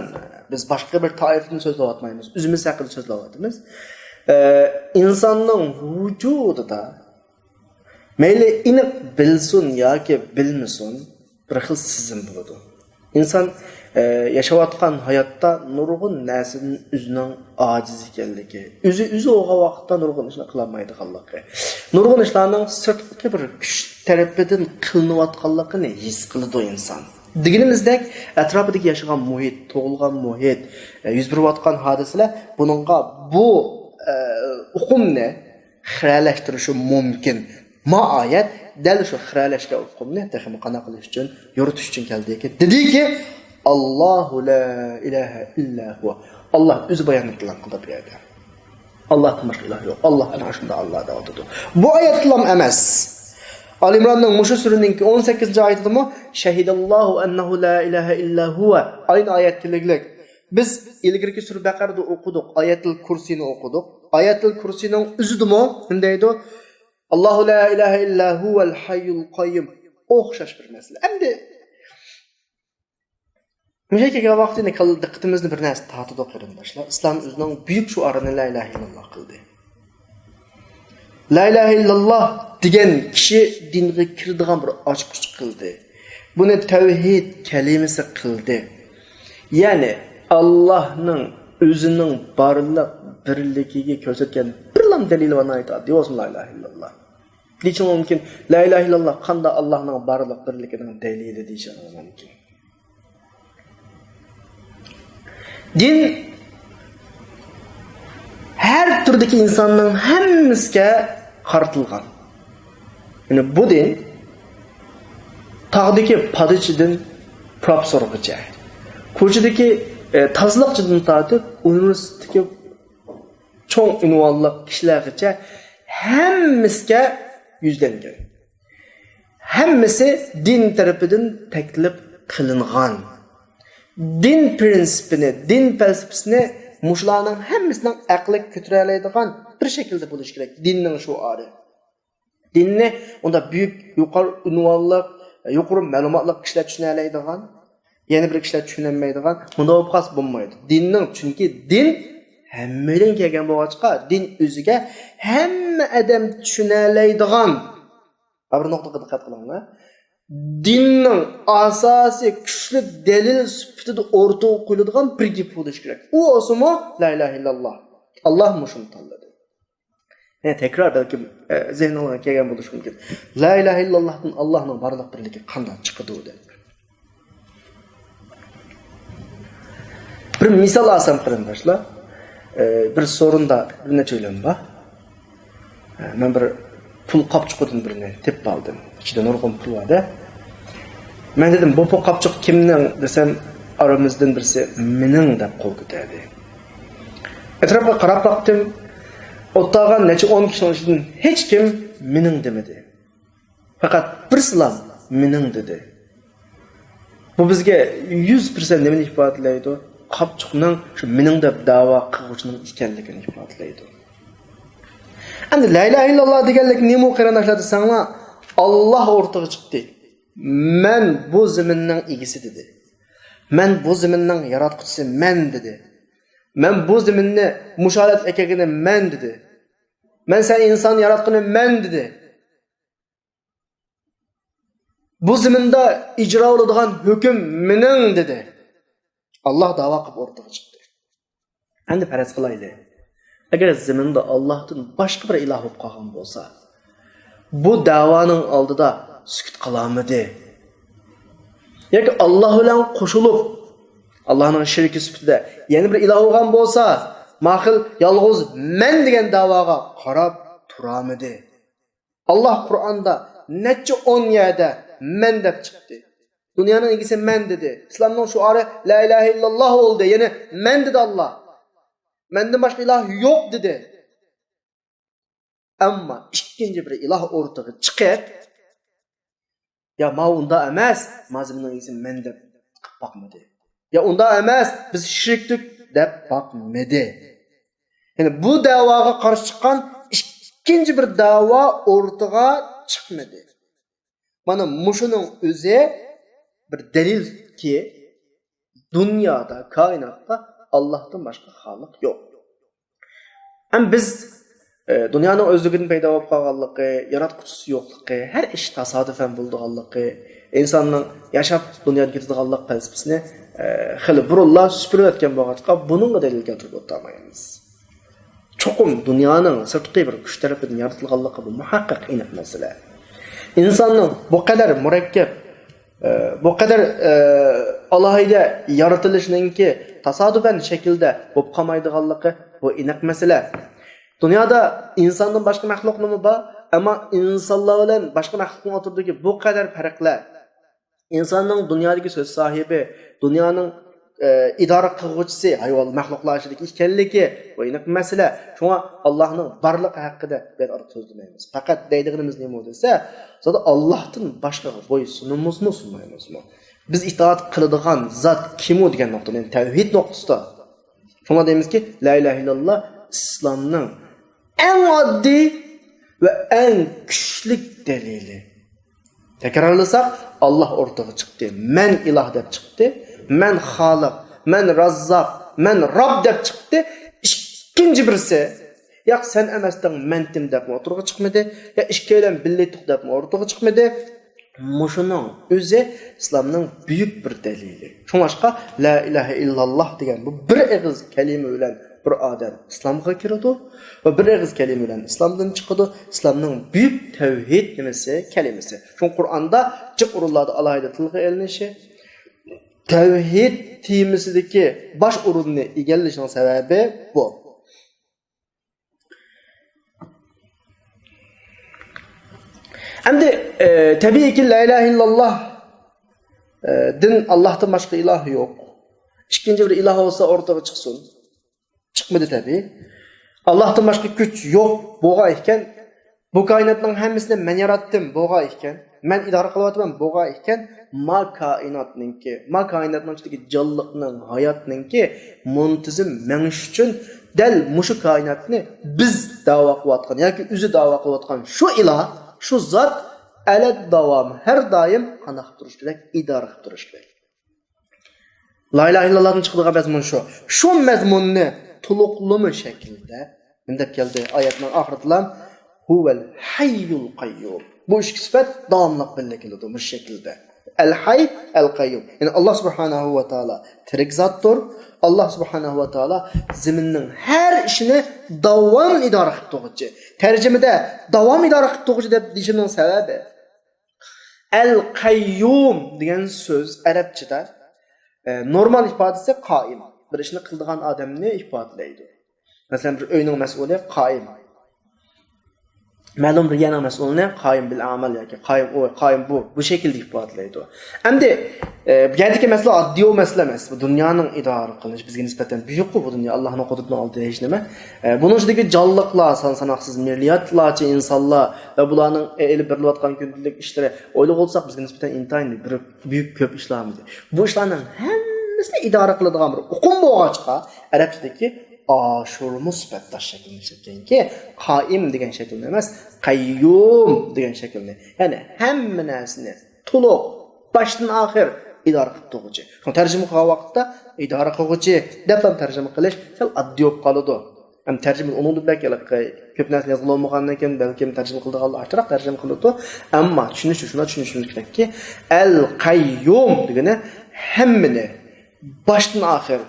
بىز باشقا بىر تائىپىنى سۆزلەۋاتمايمىز، ئۆزىمىز ھەققىدە سۆزلەۋاتىمىز. ئە، ئىنساننىڭ ۋۇجۇدىدا مەيلى ئېنىق بىلسۇن ياكى بىلمىسۇن، بىر خىل سېزىم بولىدۇ. ئىنسان، ئە، ياشاۋاتقان ھاياتتا نۇرغۇن نەرسىدىن ئۆزىنىڭ ئاجىز ئىكەنلىكى، ئۆزى ئۆزى بولغان ۋاقىتتا نۇرغۇن ئىشنى قىلالمايدىغانلىقى، نۇرغۇن ئىشلارنىڭ سىرتقى بىر كۈچ تەرىپىدىن قىلىنىۋاتقانلىقىنى ھېس قىلىدۇ ئىنسان. دېگىنىمىزدەك، ئەتراپىدىكى ياشىغان مۇھىت، تۇغۇلغان مۇھىت، ئە، يۈز بېرىۋاتقان ھادىسىلەر بۇنىڭغا بۇ، ئە، ئۇقۇمنى خىرەلەشتۈرۈشى مۇمكىن. ما ئايەت دەل شۇ خىرەلەشكەن ئۇقۇمنى تېخىمۇ قانداق قىلىش ئۈچۈن، يورۇتۇش ئۈچۈن كەلدىكى، دېدىكى، «ئاللاھۇ لا ئىلاھە ئىللا ھۇۋە». ئاللاھ ئۆزى بايانات ئېلان قىلدى بۇ يەردە. ئاللاھتىن باشقا ئىلاھ يوق. ئاللاھ ئەنە شۇنداق ئاللاھ دەۋاتىدۇ. بۇ ئايەتلام ئەمەس. ئال ئىمراننىڭ مۇشۇ سۈرىنىڭكى ئون سەككىزىنچى ئايىتىدىمۇ، «شەھىدەللاھۇ ئەننەھۇ لا ئىلاھە ئىللا ھۇۋە». ئاينى ئايەت كېلىگلىك. بىز ئىلگىرىكى سۈرە بەقەرىدە ئوقۇدۇق، ئايەتۇل كۇرسىنى ئوقۇدۇق. ئايەتۇل كۇرسىنىڭ ئۆزىدىمۇ نېمە دەيدۇ؟ «ئاللاھۇ لا ئىلاھە ئىللا ھۇۋەل ھەييۇل قەييۇم». ئوخشاش بىر مەسىلە. ئەمدى مۇشۇ كەلگەن ۋاقىتتا يەنە كاللا دىققىتىمىزنى بىر نەرسە تارتىدۇ، قېرىنداشلار. ئىسلام ئۆزىنىڭ بۈيۈك شوئارىنى لا ئىلاھە ئىللاللاھ قىلدى. لا ئىلاھە ئىللاللاھ دېگەن كىشى دىنغا كىرىدىغان بىر ئاچقۇچ قىلدى. بۇنى تەۋھىد كەلىمىسى قىلدى. يەنى ئاللاھنىڭ ئۆزىنىڭ بارلىق بىرلىكىگە كۆرسەتكەن بىرلام دەلىلى بار، ناھايىتى ئاددىي بولسۇن، لا ئىلاھە ئىللاللاھ. دېيىشىڭىز مۇمكىن، لا ئىلاھە ئىللاللاھ قانداق ئاللاھنىڭ بارلىق بىرلىكىنىڭ دەلىلى دېيىشىڭىز مۇمكىن. دىن ھەر تۈردىكى ئىنساننىڭ ھەممىسىگە قارىتىلغان. يەنى بۇ دىن تاغدىكى پادىچىدىن پروفېسسورغىچە، كوچىدىكى، ئە، تازىلىقچىدىن تارتىپ ئۇنىۋېرسىتېتتىكى چوڭ ئۇنۋانلىق كىشىلەرگىچە ھەممىسىگە يۈزلەنگەن. ھەممىسى دىن تەرىپىدىن تەكلىپ قىلىنغان. دىن پىرىنسىپىنى، دىن پەلسەپىسىنى مۇشۇلارنىڭ ھەممىسىنىڭ ئەقلى كۆتۈرەلەيدىغان بىر شەكىلدە بولۇشى كېرەك، دىننىڭ شوئارى. دىننى ئۇنداق بۈيۈك، يۇقىرى ئۇنۋانلىق، يۇقىرى مەلۇماتلىق كىشىلەر چۈشىنەلەيدىغان، يەنە بىر كىشىلەر چۈشىنەلمەيدىغان، مۇنداق بولۇپ قالسا بولمايدۇ. دىننىڭ، چۈنكى دىن ھەممىدىن كەلگەن بولغاچقا، دىن ئۆزىگە ھەممە ئادەم چۈشىنەلەيدىغان. ھە، بىر نۇقتىغا دىققەت قىلىڭلار. دىننىڭ ئاساسىي كۈچلۈك دەلىل سۈپىتىدە ئوتتۇرىغا قويۇلىدىغان بىر گەپ بولۇشى كېرەك. ئۇ بولسىمۇ لا ئىلاھە ئىللاللا. ئاللا مۇشۇنى تاللىدى. يەنە تەكرار بەلكىم، ئە، زېھنىڭلارغا كەلگەن بولۇشى مۇمكىن. لا ئىلاھە ئىللاللاھتىن ئاللانىڭ بارلىق بىرلىكى قانداق چىقىدۇ دەپ. بىر مىسال ئالسام قېرىنداشلار، ئە، بىر سورۇندا بىر نەچچە ئۆيلەم بار. ئە، مەن بىر پۇل قاپچۇقىدىن بىرنى تېپىپ ئالدىم. ئىچىدە نۇرغۇن پۇل بار-دە. مەن دېدىم، بۇ پۇل قاپچۇق كىمنىڭ دېسەم، ئارىمىزدىن بىرسى مېنىڭ دەپ قول كۆتەردى. ئەتراپقا قاراپ باقتىم. ئولتۇرغان نەچچە ئون كىشىنىڭ ئىچىدىن ھېچكىم مېنىڭ دېمىدى. پەقەت بىرسىلا مېنىڭ دېدى. بۇ بىزگە يۈز پىرسەنت نېمىنى ئىپادىلەيدۇ؟ قاپچۇقنىڭ شۇ مېنىڭ دەپ دەۋا قىلغۇچىنىڭ ئىكەنلىكىنى ئىپادىلەيدۇ. ئەمدى لا ئىلاھە ئىللاللا دېگەنلىك نېمە قېرىنداشلار دېسەڭلار، ئاللا ئوتتۇرىغا چىقتى. مەن بۇ زېمىننىڭ ئىگىسى دېدى. مەن بۇ زېمىننىڭ ياراتقۇچىسى مەن دېدى. مەن بۇ زېمىننى مۇشۇ ھالەتكە ئەكەلگىنى مەن دېدى. مەن سەن ئىنسان ياراتقىنى مەن دېدى. بۇ زېمىندا ئىجرا بولىدىغان ھۆكۈم مېنىڭ دېدى. ئاللا دەۋا قىلىپ ئوتتۇرىغا چىقتى. ئەمدى پەرەز قىلايلى. ئەگەر زېمىندا ئاللاھتىن باشقا بىر ئىلاھ بولۇپ قالغان بولسا، بۇ دەۋانىڭ ئالدىدا سۈكۈت قىلارمىدى؟ ياكى ئاللا بىلەن قوشۇلۇپ، ئاللانىڭ شېرىكى سۈپىتىدە يەنە بىر ئىلاھ بولغان بولسا، ماخىل يالغۇز مەن دېگەن دەۋاغا قاراپ تۇرارمىدى؟ ئاللا قۇرئاندا نەچچە ئون يەردە مەن دەپ چىقتى. دۇنيانىڭ ئىگىسى مەن دېدى. ئىسلامنىڭ شوئارى لا ئىلاھە ئىللاللا بولدى. يەنى مەن دېدى ئاللا. مەندىن باشقا ئىلاھ يوق دېدى. ئەمما ئىككىنچى بىر ئىلاھ ئوتتۇرىغا چىقىپ، يا ماۋۇ ئۇنداق ئەمەس، مازىمنىڭ ئىگىسى مەن دەپ قىلىپ باقمىدى. يا ئۇنداق ئەمەس، بىز شېرىكتۇق دەپ باقمىدى. يەنى بۇ دەۋاغا قارشى چىققان ئىككىنچى بىر دەۋا ئوتتۇرىغا چىقمىدى. مانا مۇشۇنىڭ ئۆزى بىر دەلىلكى، دۇنيادا، كائىناتتا ئاللاھتىن باشقا خالىق يوق. ھەم بىز، ئە، دۇنيانىڭ ئۆزلۈكىدىن پەيدا بولۇپ قالغانلىقى، ياراتقۇچىسى يوقلۇقى، ھەر ئىش تاسادىپەن بولىدىغانلىقى، ئىنساننىڭ ياشاپ دۇنيادىن كېتىدىغانلىق پەلسەپىسىنى، ئە، خېلى بۇرۇنلا سۈپۈرۈپ ئۆتكەن بولغاچقا، بۇنىڭغا دەلىل كەلتۈرۈپ ئولتۇرمايمىز. چوقۇم دۇنيانىڭ سىرتقى بىر كۈچ تەرىپىدىن يارىتىلغانلىقى بۇ مۇھەققەق ئېنىق مەسىلە. ئىنساننىڭ بۇ قەدەر مۇرەككەپ، ئە، بۇ قەدەر، ئە، ئالاھىدە يارىتىلىشنىڭكى تاسادىپەن شەكىلدە بولۇپ قالمايدىغانلىقى بۇ ئېنىق مەسىلە. دۇنيادا ئىنساندىن باشقا مەخلۇقلىرىمۇ بار، ئەمما ئىنسانلار بىلەن باشقا مەخلۇقنىڭ ئوتتۇرىدىكى بۇ قەدەر پەرقلەر، ئىنساننىڭ دۇنيادىكى سۆز ساھىبى، دۇنيانىڭ، ئە، ئىدارە قىلغۇچىسى ھايۋان مەخلۇقلار ئىچىدىكى ئىكەنلىكى بۇ ئېنىق مەسىلە. شۇڭا ئاللاھنىڭ بارلىقى ھەققىدە بىر ئارتۇق سۆزلىمەيمىز. پەقەت دەيدىغىنىمىز نېمە دېسە، زادى ئاللاھتىن باشقىغا بويسۇنىمىزمۇ، سۇنمايمىزمۇ؟ بىز ئىتائەت قىلىدىغان زات كىمۇ دېگەن نۇقتىنى، تەۋھىد نۇقتىسىدا. شۇڭا دەيمىزكى، لا ئىلاھە ئىللاللا ئىسلامنىڭ ئەڭ ئاددىي ۋە ئەڭ كۈچلۈك دەلىلى. تەكرارلىساق، ئاللا ئوتتۇرىغا چىقتى. مەن ئىلاھ دەپ چىقتى. مەن خالىق، مەن راززاق، مەن راب دەپ چىقتى. ئىككىنچى بىرسى، ياق، سەن ئەمەستىڭ، مەنتىم دەپمۇ ئوتتۇرىغا چىقمىدى. يا ئىككىيلەن بىللە تۇق دەپمۇ ئوتتۇرىغا چىقمىدى. مۇشۇنىڭ ئۆزى ئىسلامنىڭ بۈيۈك بىر دەلىلى. شۇڭلاشقا، لا ئىلاھە ئىللاللا دېگەن بۇ بىر ئېغىز كەلىمە بىلەن بىر ئادەم ئىسلامغا كىرىدۇ ۋە بىر ئېغىز كەلىمە بىلەن ئىسلامدىن چىقىدۇ. ئىسلامنىڭ بۈيۈك تەۋھىد نېمىسى، كەلىمىسى. شۇڭا قۇرئاندا جىق ئورۇنلاردا ئالاھىدە تىلغا ئېلىنىشى، تەۋھىد تېمىسىدىكى باش ئورۇننى ئىگىلىشىنىڭ سەۋەبى بۇ. ئەمدى، ئە، تەبىئىيكى، لا ئىلاھە ئىللاللا ئە، دىن، ئاللاھتىن باشقا ئىلاھ يوق. ئىككىنچى بىر ئىلاھ بولسا ئورتىغا چىقسۇن. چىقمىدى تەبىئىي. ئاللاھتىن باشقا كۈچ يوق بولغان ئىكەن، بۇ كائىناتنىڭ ھەممىسىنى مەن ياراتتىم بولغان ئىكەن، مەن ئىدارە قىلىۋاتىمەن بولغان ئىكەن، ما كائىناتنىڭكى، ما كائىناتنىڭ ئىچىدىكى جانلىقنىڭ، ھاياتنىڭكى مۇنتىزىم مېڭىشى ئۈچۈن دەل مۇشۇ كائىناتنى بىز دەۋا قىلىۋاتقان ياكى ئۆزى دەۋا قىلىۋاتقان شۇ ئىلاھ، شۇ زات ئەلەد داۋام، ھەر دائىم قانداق قىلىپ تۇرۇش كېرەك؟ ئىدارە قىلىپ تۇرۇش كېرەك. لا ئىلاھە ئىللاللاھتىن چىقىدىغان مەزمۇن شۇ. شۇ مەزمۇننى تولۇقلىما شەكلىدە نېمە دەپ كەلدى؟ ئايەتنىڭ ئاخىرىدىلا، ھۇۋەل ھەييۇل قەييۇم. بۇ ئىككى سۈپەت داۋاملىق بىللە كېلىدۇ مۇشۇ شەكىلدە. ئەل ھەي، ئەل قەييۇم. يەنى ئاللا سۇبھانەھۇ ۋە تائالا تىرىك زاتتۇر. ئاللا سۇبھانەھۇ ۋە تائالا زېمىننىڭ ھەر ئىشىنى داۋام ئىدارە قىلىپ تۇرغۇچى. تەرجىمىدە داۋام ئىدارە قىلىپ تۇرغۇچى دەپ دېيىشىمنىڭ سەۋەبى، ئەل قەييۇم دېگەن سۆز ئەرەبچىدە، ئە، نورمال ئىپادىسى قائىم. بىر ئىشنى قىلىدىغان ئادەمنى ئىپادىلەيدۇ. مەسىلەن، بىر ئۆينىڭ مەسئۇلى قائىم. مەلۇم بىر يەرنىڭ مەسئۇلىنى قائىم بىل ئەمەل ياكى قائىم ئۇ، قائىم بۇ، بۇ شەكىلدە ئىپادىلەيدۇ. ئەمدى، ئە، بۇ يەردىكى مەسىلە ئاددىي مەسىلە ئەمەس. بۇ دۇنيانىڭ ئىدارە قىلىنىشى بىزگە نىسبەتەن بۈيۈكقۇ، بۇ دۇنيا ئاللاھنىڭ قۇدرىتىنىڭ ئالدىدا ھېچ نېمە. ئە، بۇنىڭ ئىچىدىكى جانلىقلار، سان ساناقسىز مىلياردلارچە ئىنسانلار ۋە بۇلارنىڭ، ئە، ئېلىپ بېرىلىۋاتقان كۈندىلىك ئىشلىرى ئويلىغۇلساق بىزگە نىسبەتەن ئىنتايىن بىر بۈيۈك كۆپ ئىشلارمىدى. بۇ ئىشلارنىڭ ھەممىسىنى ئىدارە قىلىدىغان بىر ئۇقۇم بولغاچقا، ئەرەبچىدىكى ئاشۇرۇمۇ سۈپەتداش شەكىلنى ئىشلەتكەنكى، قائىم دېگەن شەكىلنى ئەمەس، قەييۇم دېگەن شەكىلنى، يەنى ھەممە نەرسىنى تولۇق، باشتىن ئاخىر ئىدارە قىلىپ تۇرغۇچى. شۇڭا تەرجىمە قىلغان ۋاقىتتا ئىدارە قىلغۇچى دەپلا تەرجىمە قىلىش سەل ئاددىي بولۇپ قالىدۇ. ھەم تەرجىمە ئۇنىڭدىن بەك ھېلىقى كۆپ نەرسىنى يازغىلى بولمىغاندىن كېيىن بەلكىم تەرجىمە قىلىدىغانلار ئاشتىراق تەرجىمە قىلىدۇ. ئەمما چۈشىنىش، شۇنداق چۈشىنىشىمىز كېرەككى، ئەل قەييۇم دېگىنى ھەممىنى باشتىن ئاخىر،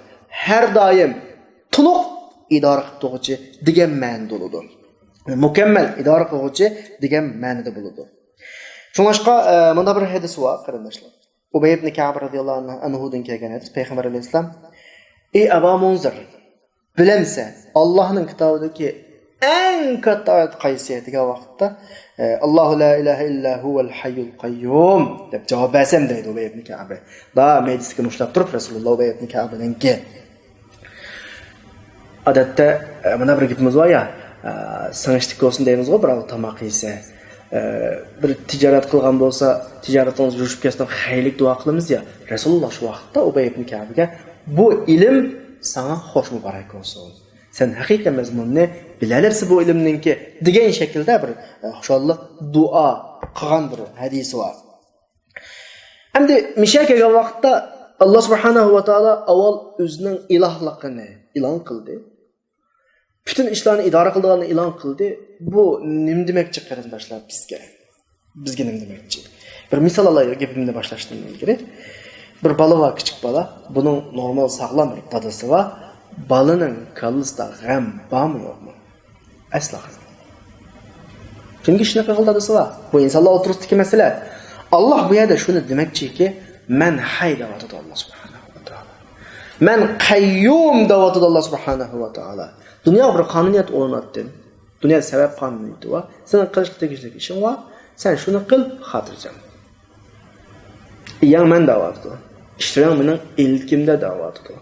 ھەر دائىم تولۇق ئىدارە قىلىپ تۇرغۇچى دېگەن مەنىدە بولىدۇ. مۇكەممەل ئىدارە قىلغۇچى دېگەن مەنىدە بولىدۇ. شۇڭلاشقا، ئە، مۇنداق بىر ھەدىس بار، قېرىنداشلار. ئۇبەي ئىبن كەئب رەزىياللاھۇ ئەنھۇدىن كەلگەن ھەدىس، پەيغەمبەر ئەلەيھىسسالام، ئى ئەبا مۇنزىر، بىلەمسەن، ئاللاھنىڭ كىتابىدىكى ئەڭ كاتتا ئايەت قايسى دېگەن ۋاقىتتا، ئە، ئاللاھۇ لا ئىلاھە ئىللا ھۇۋەل ھەييۇل قەييۇم دەپ جاۋاب بەرسەم دەيدۇ ئۇبەي ئىبن كەئبى. دا مەيدىسىگە مۇشتلاپ تۇرۇپ رەسۇلۇللا ئۇبەي ئىبن كەئبىنىڭكى. ئادەتتە، ئە، مانا بىر گېپىمىز بار يا، ئە، سىڭىشلىك بولسۇن دەيمىزغۇ، بىراۋ تاماق يېسە. ئە، بىر تىجارەت قىلغان بولسا، تىجارىتىڭىز يۈرۈشۈپ كەتسۇن، خەيرلىك دۇئا قىلىمىز يا. رەسۇلۇللا شۇ ۋاقىتتا ئۇبەي ئىبن كەئبىگە، بۇ ئىلىم ساڭا خوش مۇبارەك بولسۇن. سەن ھەقىقىي مەزمۇننى بىلەلەپسە بۇ ئىلىمنىڭكى، دېگەن شەكىلدە بىر، ئە، خۇشاللىق دۇئا قىلغان بىر ھەدىسى بار. ئەمدى مىشە كەلگەن ۋاقىتتا ئاللا سۇبھانەھۇ ۋە تائالا ئاۋۋال ئۆزىنىڭ ئىلاھلىقىنى ئېلان قىلدى. پۈتۈن ئىشلارنى ئىدارە قىلىدىغانلىقىنى ئېلان قىلدى. بۇ نېمە دېمەكچى، قېرىنداشلار، بىزگە؟ بىزگە نېمە دېمەكچى؟ بىر مىسال ئالايلى، گېپىمنى باشلاشتىن ئىلگىرى. بىر بالا بار، كىچىك بالا. بۇنىڭ نورمال ساغلام بىر دادىسى بار. بالىنىڭ كاللىسىدا غەم بارمۇ، يوقمۇ؟ ئەسلا غەم يوق. چۈنكى شۇنى قىلغان دادىسى بار. بۇ ئىنسانلار ئوتتۇرىسىدىكى مەسىلە. ئاللا بۇ يەردە شۇنى دېمەكچىكى، مەن ھەي دەۋاتىدۇ ئاللا سۇبھانەھۇ ۋە تائالا. مەن قەييۇم دەۋاتىدۇ ئاللا سۇبھانەھۇ ۋە تائالا. دۇنياغا بىر قانۇنىيەت ئورناتتىم. دۇنيادا سەۋەب قانۇنىيىتى بار. سېنىڭ قىلىشقا تېگىشلىك ئىشىڭ بار. سەن شۇنى قىل، خاتىرجەم. ئىيەڭ مەن دەۋاتىدۇ. ئىشلىرىڭ مېنىڭ ئىلكىمدە دەۋاتىدۇ.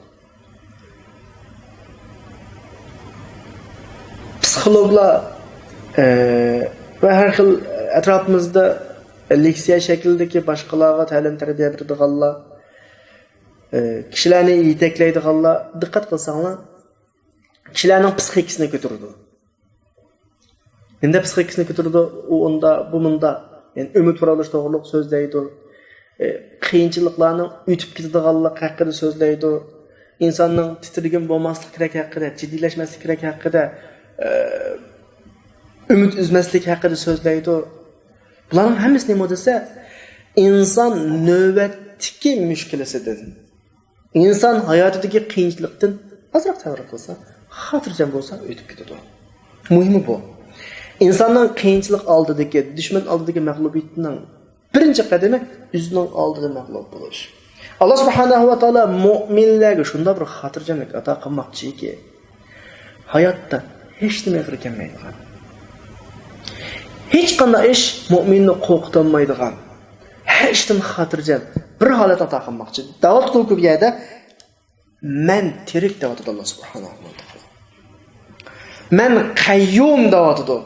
پسىخولوگلار، ئە، ۋە ھەر خىل ئەتراپىمىزدا لېكسىيە شەكلىدىكى باشقىلارغا تەلىم-تەربىيە بېرىدىغانلار، ئە، كىشىلەرنى يېتەكلەيدىغانلار، دىققەت قىلساڭلار، كىشىلەرنىڭ پسىخىكىسىنى كۆتۈرىدۇ. نېمىدەپ پسىخىكىسىنى كۆتۈرىدۇ؟ ئۇ ئۇندا، بۇ مۇندا. يەنى ئۈمىد پۇراۋلىشى توغرۇلۇق سۆزلەيدۇ. ئى، قىيىنچىلىقلارنىڭ ئۆتۈپ كېتىدىغانلىقى ھەققىدە سۆزلەيدۇ. ئىنساننىڭ تىترىگۈن بولماسلىقى كېرەك ھەققىدە، جىددىيلەشمەسلىك كېرەك ھەققىدە، ئى، ئۈمىد ئۈزمەسلىك ھەققىدە سۆزلەيدۇ. بۇلارنىڭ ھەممىسى نېمە دېسە، ئىنسان نۆۋەتتىكى مۈشكۈلىسىدىن، ئىنسان ھاياتىدىكى قىيىنچىلىقتىن ئازراق سەۋر قىلسا، خاتىرجەم بولسا ئۆتۈپ كېتىدۇ. مۇھىمى بۇ. ئىنساننىڭ قىيىنچىلىق ئالدىدىكى، دۈشمەن ئالدىدىكى مەغلۇبىيىتىنىڭ بىرىنچى قەدىمى ئۆزىنىڭ ئالدىدا مەغلۇپ بولۇش. ئاللا سۇبھانەھۇ ۋە تائالا مۆمىنلەرگە شۇنداق بىر خاتىرجەملىك ئاتا قىلماقچىكى، ھاياتتا ھېچنېمە ئېغىر كەلمەيدىغان، ھېچقانداق ئىش مۆمىننى قورقۇتالمايدىغان، ھەر ئىشتىن خاتىرجەم، بىر ھالەت ئاتا قىلماقچى. دەۋاتىدۇ بۇ يەردە، مەن تىرىك دەۋاتىدۇ ئاللا سۇبھانەھۇ ۋە تائالا. مەن قەييۇم دەۋاتىدۇ.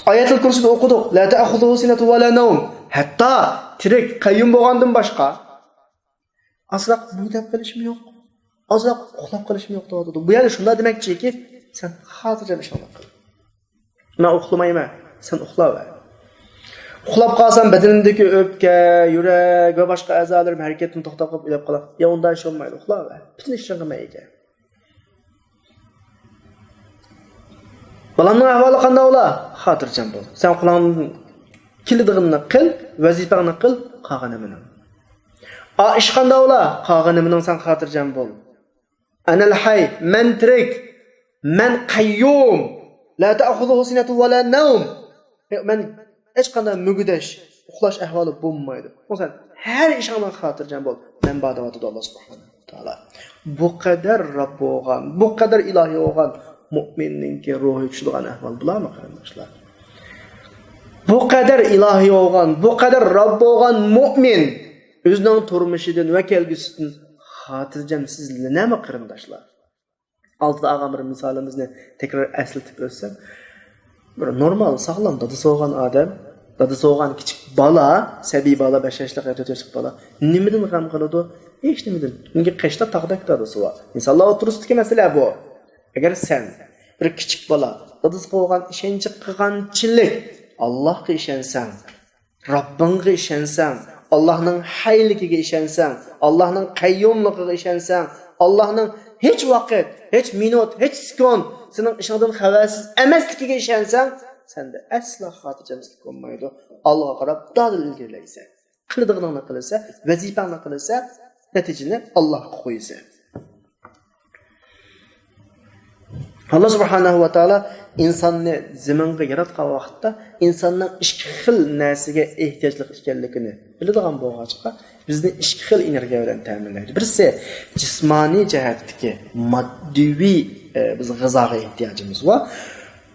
ئايەتۇل كۇرسىدا ئوقۇدۇق. لا تأخذه سنة ولا نوم. ھەتتا تىرىك، قەييۇم بولغاندىن باشقا ئازراق مۈگدەپ قېلىشمۇ يوق. ئازراق ئۇخلاپ قېلىشمۇ يوق دەۋاتىدۇ. بۇ يەردە شۇنداق دېمەكچىكى، سەن خاتىرجەم ئىشىڭنى قىل. مەن ئۇخلىمايمەن، سەن ئۇخلاۋەر. ئۇخلاپ قالسام، بەدىنىمدىكى ئۆپكە، يۈرەك ۋە باشقا ئەزالىرىم ھەرىكىتىدىن توختاپ قېلىپ ئۆلۈپ قالار. يا ئۇنداق ئىش بولمايدۇ، ئۇخلاۋەر. پۈتۈن ئىشىڭغا مەن ئىگە. بالامنىڭ ئەھۋالى قانداق بولا؟ خاتىرجەم بول. سەن قولۇڭدىن كېلىدىغىنىنى قىل، ۋەزىپەڭنى قىل، قالغىنى مېنىڭ. ئا، ئىش قانداق بولا؟ قالغىنى مېنىڭ، سەن خاتىرجەم بول. ئەنەل ھەي، مەن تىرىك، مەن قەييۇم، لا تەخۇزۇھۇ سىنەتۇ ۋە لا نەۋم. مەن ھېچقانداق مۈگدەش، ئۇخلاش ئەھۋالى بولمايدۇ. سەن ھەر ئىشىڭدا خاتىرجەم بول، مەن بار دەۋاتىدۇ ئاللا سۇبھانەھۇ ۋە تائالا. بۇ قەدەر رەب بولغان، بۇ قەدەر ئىلاھى بولغان مۇئمىننىڭكى روھى چۈشىدىغان ئەھۋال بۇلارمۇ، قېرىنداشلار؟ بۇ قەدەر ئىلاھى بولغان، بۇ قەدەر رەب بولغان مۇئمىن ئۆزىنىڭ تۇرمۇشىدىن ۋە كەلگۈسىدىن خاتىرجەمسىزلىنەمۇ، قېرىنداشلار؟ ئالدىدا ئالغان بىر مىسالىمىزنى تەكرار ئەسلىتىپ ئۆتسەم، بىر نورمال، ساغلام دادىسى بولغان ئادەم، دادىسى بولغان كىچىك بالا، سەبىي بالا، بەش ياشلىق يا تۆت ياشلىق بالا نېمىدىن غەم قىلىدۇ؟ ھېچ نېمىدىن. چۈنكى قەشتا تاغدەك دادىسى بار. ئىنسانلار ئوتتۇرىسىدىكى مەسىلە بۇ. ئەگەر سەن بىر كىچىك بالا دادىسىغا بولغان ئىشەنچى قىلغانچىلىك ئاللاھقا ئىشەنسەڭ، رەببىڭگە ئىشەنسەڭ، ئاللاھنىڭ ھەيلىكىگە ئىشەنسەڭ، ئاللاھنىڭ قەييۇملۇقىغا ئىشەنسەڭ، ئاللاھنىڭ ھېچ ۋاقىت، ھېچ مىنۇت، ھېچ سېكۇنت سېنىڭ ئىشىڭدىن خەۋەرسىز ئەمەسلىكىگە ئىشەنسەڭ، سەندە ئەسلا خاتىرجەمسىزلىك بولمايدۇ. ئالغا قاراپ دادىل ئىلگىرىلەيسەن. قىلىدىغىنىڭنى قىلىسەن، ۋەزىپەڭنى قىلىسەن، نەتىجىنى ئاللاھقا قويىسەن. ئاللا سۇبھانەھۇ ۋە تائالا ئىنساننى زېمىنغا ياراتقان ۋاقىتتا ئىنساننىڭ ئىككى خىل نەرسىگە ئېھتىياجلىق ئىكەنلىكىنى بىلىدىغان بولغاچقا، بىزنى ئىككى خىل ئېنېرگىيە بىلەن تەمىنلەيدۇ. بىرسى جىسمانىي جەھەتتىكى ماددىي، ئە، بىز غىزاغا ئېھتىياجىمىز بار.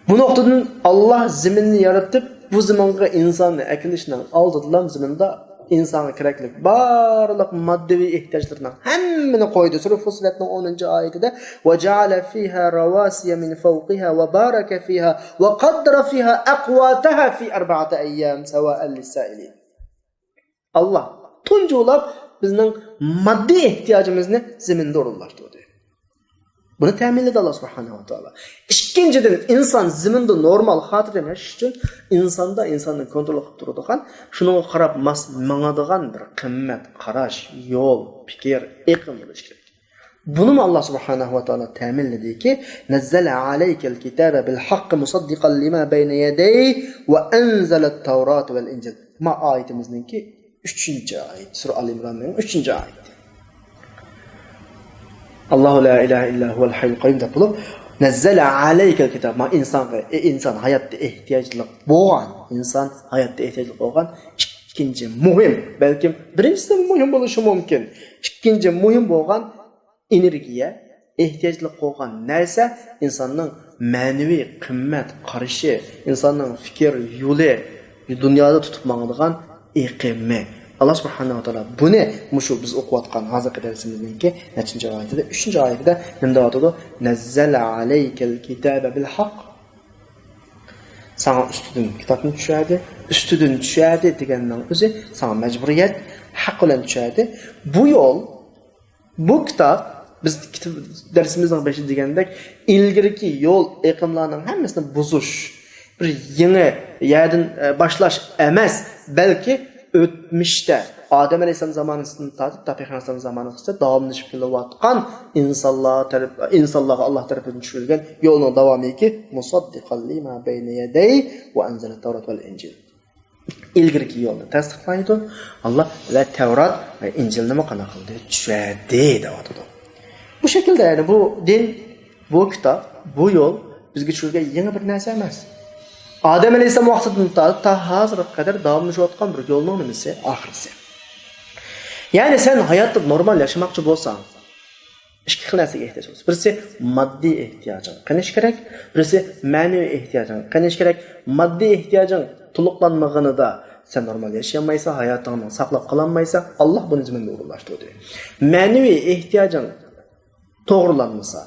بۇ نۇقتىدىن ئاللا زېمىننى يارىتىپ، بۇ زېمىنغا ئىنساننى ئەكېلىشنىڭ ئالدىدىلا زېمىندا ئىنسانغا كېرەكلىك بارلىق ماددىي ئېھتىياجلىرىنىڭ ھەممىنى قويدى. سۈرە فۇسسىلەتنىڭ ئونىنچى ئايىتىدە، وجعل فيها رواسي من فوقها وبارك فيها وقدر فيها أقواتها في أربعة أيام سواء للسائلين. ئاللا تۇنجۇقلاپ بىزنىڭ ماددىي ئېھتىياجىمىزنى زېمىندا ئورۇنلاشتۇردى. بۇنى تەمىنلىدى ئاللا سۇبھانەھۇ ۋە تائالا. ئىككىنچىدىن، ئىنسان زېمىندا نورمال خاتىرجەم ياشاش ئۈچۈن ئىنساندا ئىنساننى كونترول قىلىپ تۇرىدىغان، شۇنىڭغا قاراپ ماس ماڭىدىغان بىر قىممەت، قاراش، يول، پىكىر، ئېقىم بولۇشى كېرەك. بۇنىمۇ ئاللا سۇبھانەھۇ ۋە تائالا تەمىنلىدىكى، نەززەلە ئەلەيكەل كىتابە بىل ھەققى مۇسەددىقەن لىما بەينە يەدەيھ ۋە ئەنزەلەت تەۋرات ۋەل ئىنجىل. ما ئايىتىمىزنىڭكى ئۈچىنچى ئايەت، سۈرە ئال ئىمراننىڭ ئۈچىنچى ئايىتى. ئاللاھۇ لا ئىلاھە ئىللا ھۇۋەل ھەييۇل قەييۇم دەپ بولۇپ، نەززەلە ئەلەيكەل كىتاب، ما ئىنسانغا، ئى ئىنسان، ھاياتتا ئېھتىياجلىق بولغان، ئىنسان ھاياتتا ئېھتىياجلىق بولغان ئىككىنچى مۇھىم، بەلكىم بىرىنچىسى مۇھىم بولۇشى مۇمكىن، ئىككىنچى مۇھىم بولغان ئېنېرگىيە، ئېھتىياجلىق بولغان نەرسە ئىنساننىڭ مەنىۋى قىممەت قارىشى، ئىنساننىڭ پىكىر يولى، دۇنيادا تۇتۇپ ماڭىدىغان ئېقىمى. ئاللا سۇبھانەھۇ ۋە تائالا بۇنى مۇشۇ بىز ئوقۇۋاتقان ھازىرقى دەرسىمىزنىڭكى نەچچىنچى ئايىتىدە، ئۈچىنچى ئايىتىدە نېمە دەۋاتىدۇ؟ نەززەلە ئەلەيكەل كىتابە بىل ھەق. ساڭا ئۈستىدىن كىتابنى چۈشۈردى. ئۈستىدىن چۈشۈردى دېگەننىڭ ئۆزى ساڭا مەجبۇرىيەت، ھەق بىلەن چۈشۈردى. بۇ يول، بۇ كىتاب، بىز كىتاب، دەرسىمىزنىڭ بېشىدا دېگەندەك، ئىلگىرىكى يول ئېقىملارنىڭ ھەممىسىنى بۇزۇش، بىر يېڭى يەردىن، ئە، باشلاش ئەمەس، بەلكى ئۆتمۈشتە ئادەم ئەلەيھىسسالام زامانىسىدىن تارتىپ تا پەيغەمبەر ئەلەيھىسسالام زامانىغىچە داۋاملىشىپ كېلىۋاتقان ئىنسانلار تەرەپ، ئىنسانلارغا ئاللا تەرىپىدىن چۈشۈرۈلگەن يولنىڭ داۋامىكى، مۇسەددىقەن لىما بەينە يەدەيھ ۋە ئەنزەلەت تەۋرات ۋەل ئىنجىل. ئىلگىرىكى يولنى تەستىقلايدۇ. ئاللا ۋە تەۋرات ۋە ئىنجىلنىمۇ قانداق قىلدى؟ چۈشۈردى دەۋاتىدۇ. بۇ شەكىلدە، يەنى بۇ دىن، بۇ كىتاب، بۇ يول بىزگە چۈشۈرۈلگەن يېڭى بىر نەرسە ئەمەس. ئادەم ئەلەيھىسسالام ۋاقتىدىن تارتىپ تا ھازىرغا قەدەر داۋاملىشىۋاتقان بىر يولنىڭ نېمىسى؟ ئاخىرىسى. يەنى سەن ھاياتتا نورمال ياشىماقچى بولساڭ، ئىككى خىل نەرسىگە ئېھتىياج بولىدۇ. بىرسى ماددىي ئېھتىياجىڭ قېنىشى كېرەك، بىرسى مەنىۋى ئېھتىياجىڭ قېنىشى كېرەك. ماددىي ئېھتىياجىڭ تولۇقلانمىغىنىدا سەن نورمال ياشىيالمايسەن، ھاياتىڭنى ساقلاپ قالالمايسەن، ئاللاھ بۇنى زېمىندىن ئورۇنلاشتۇردى. مەنىۋى ئېھتىياجىڭ توغرىلانمىسا،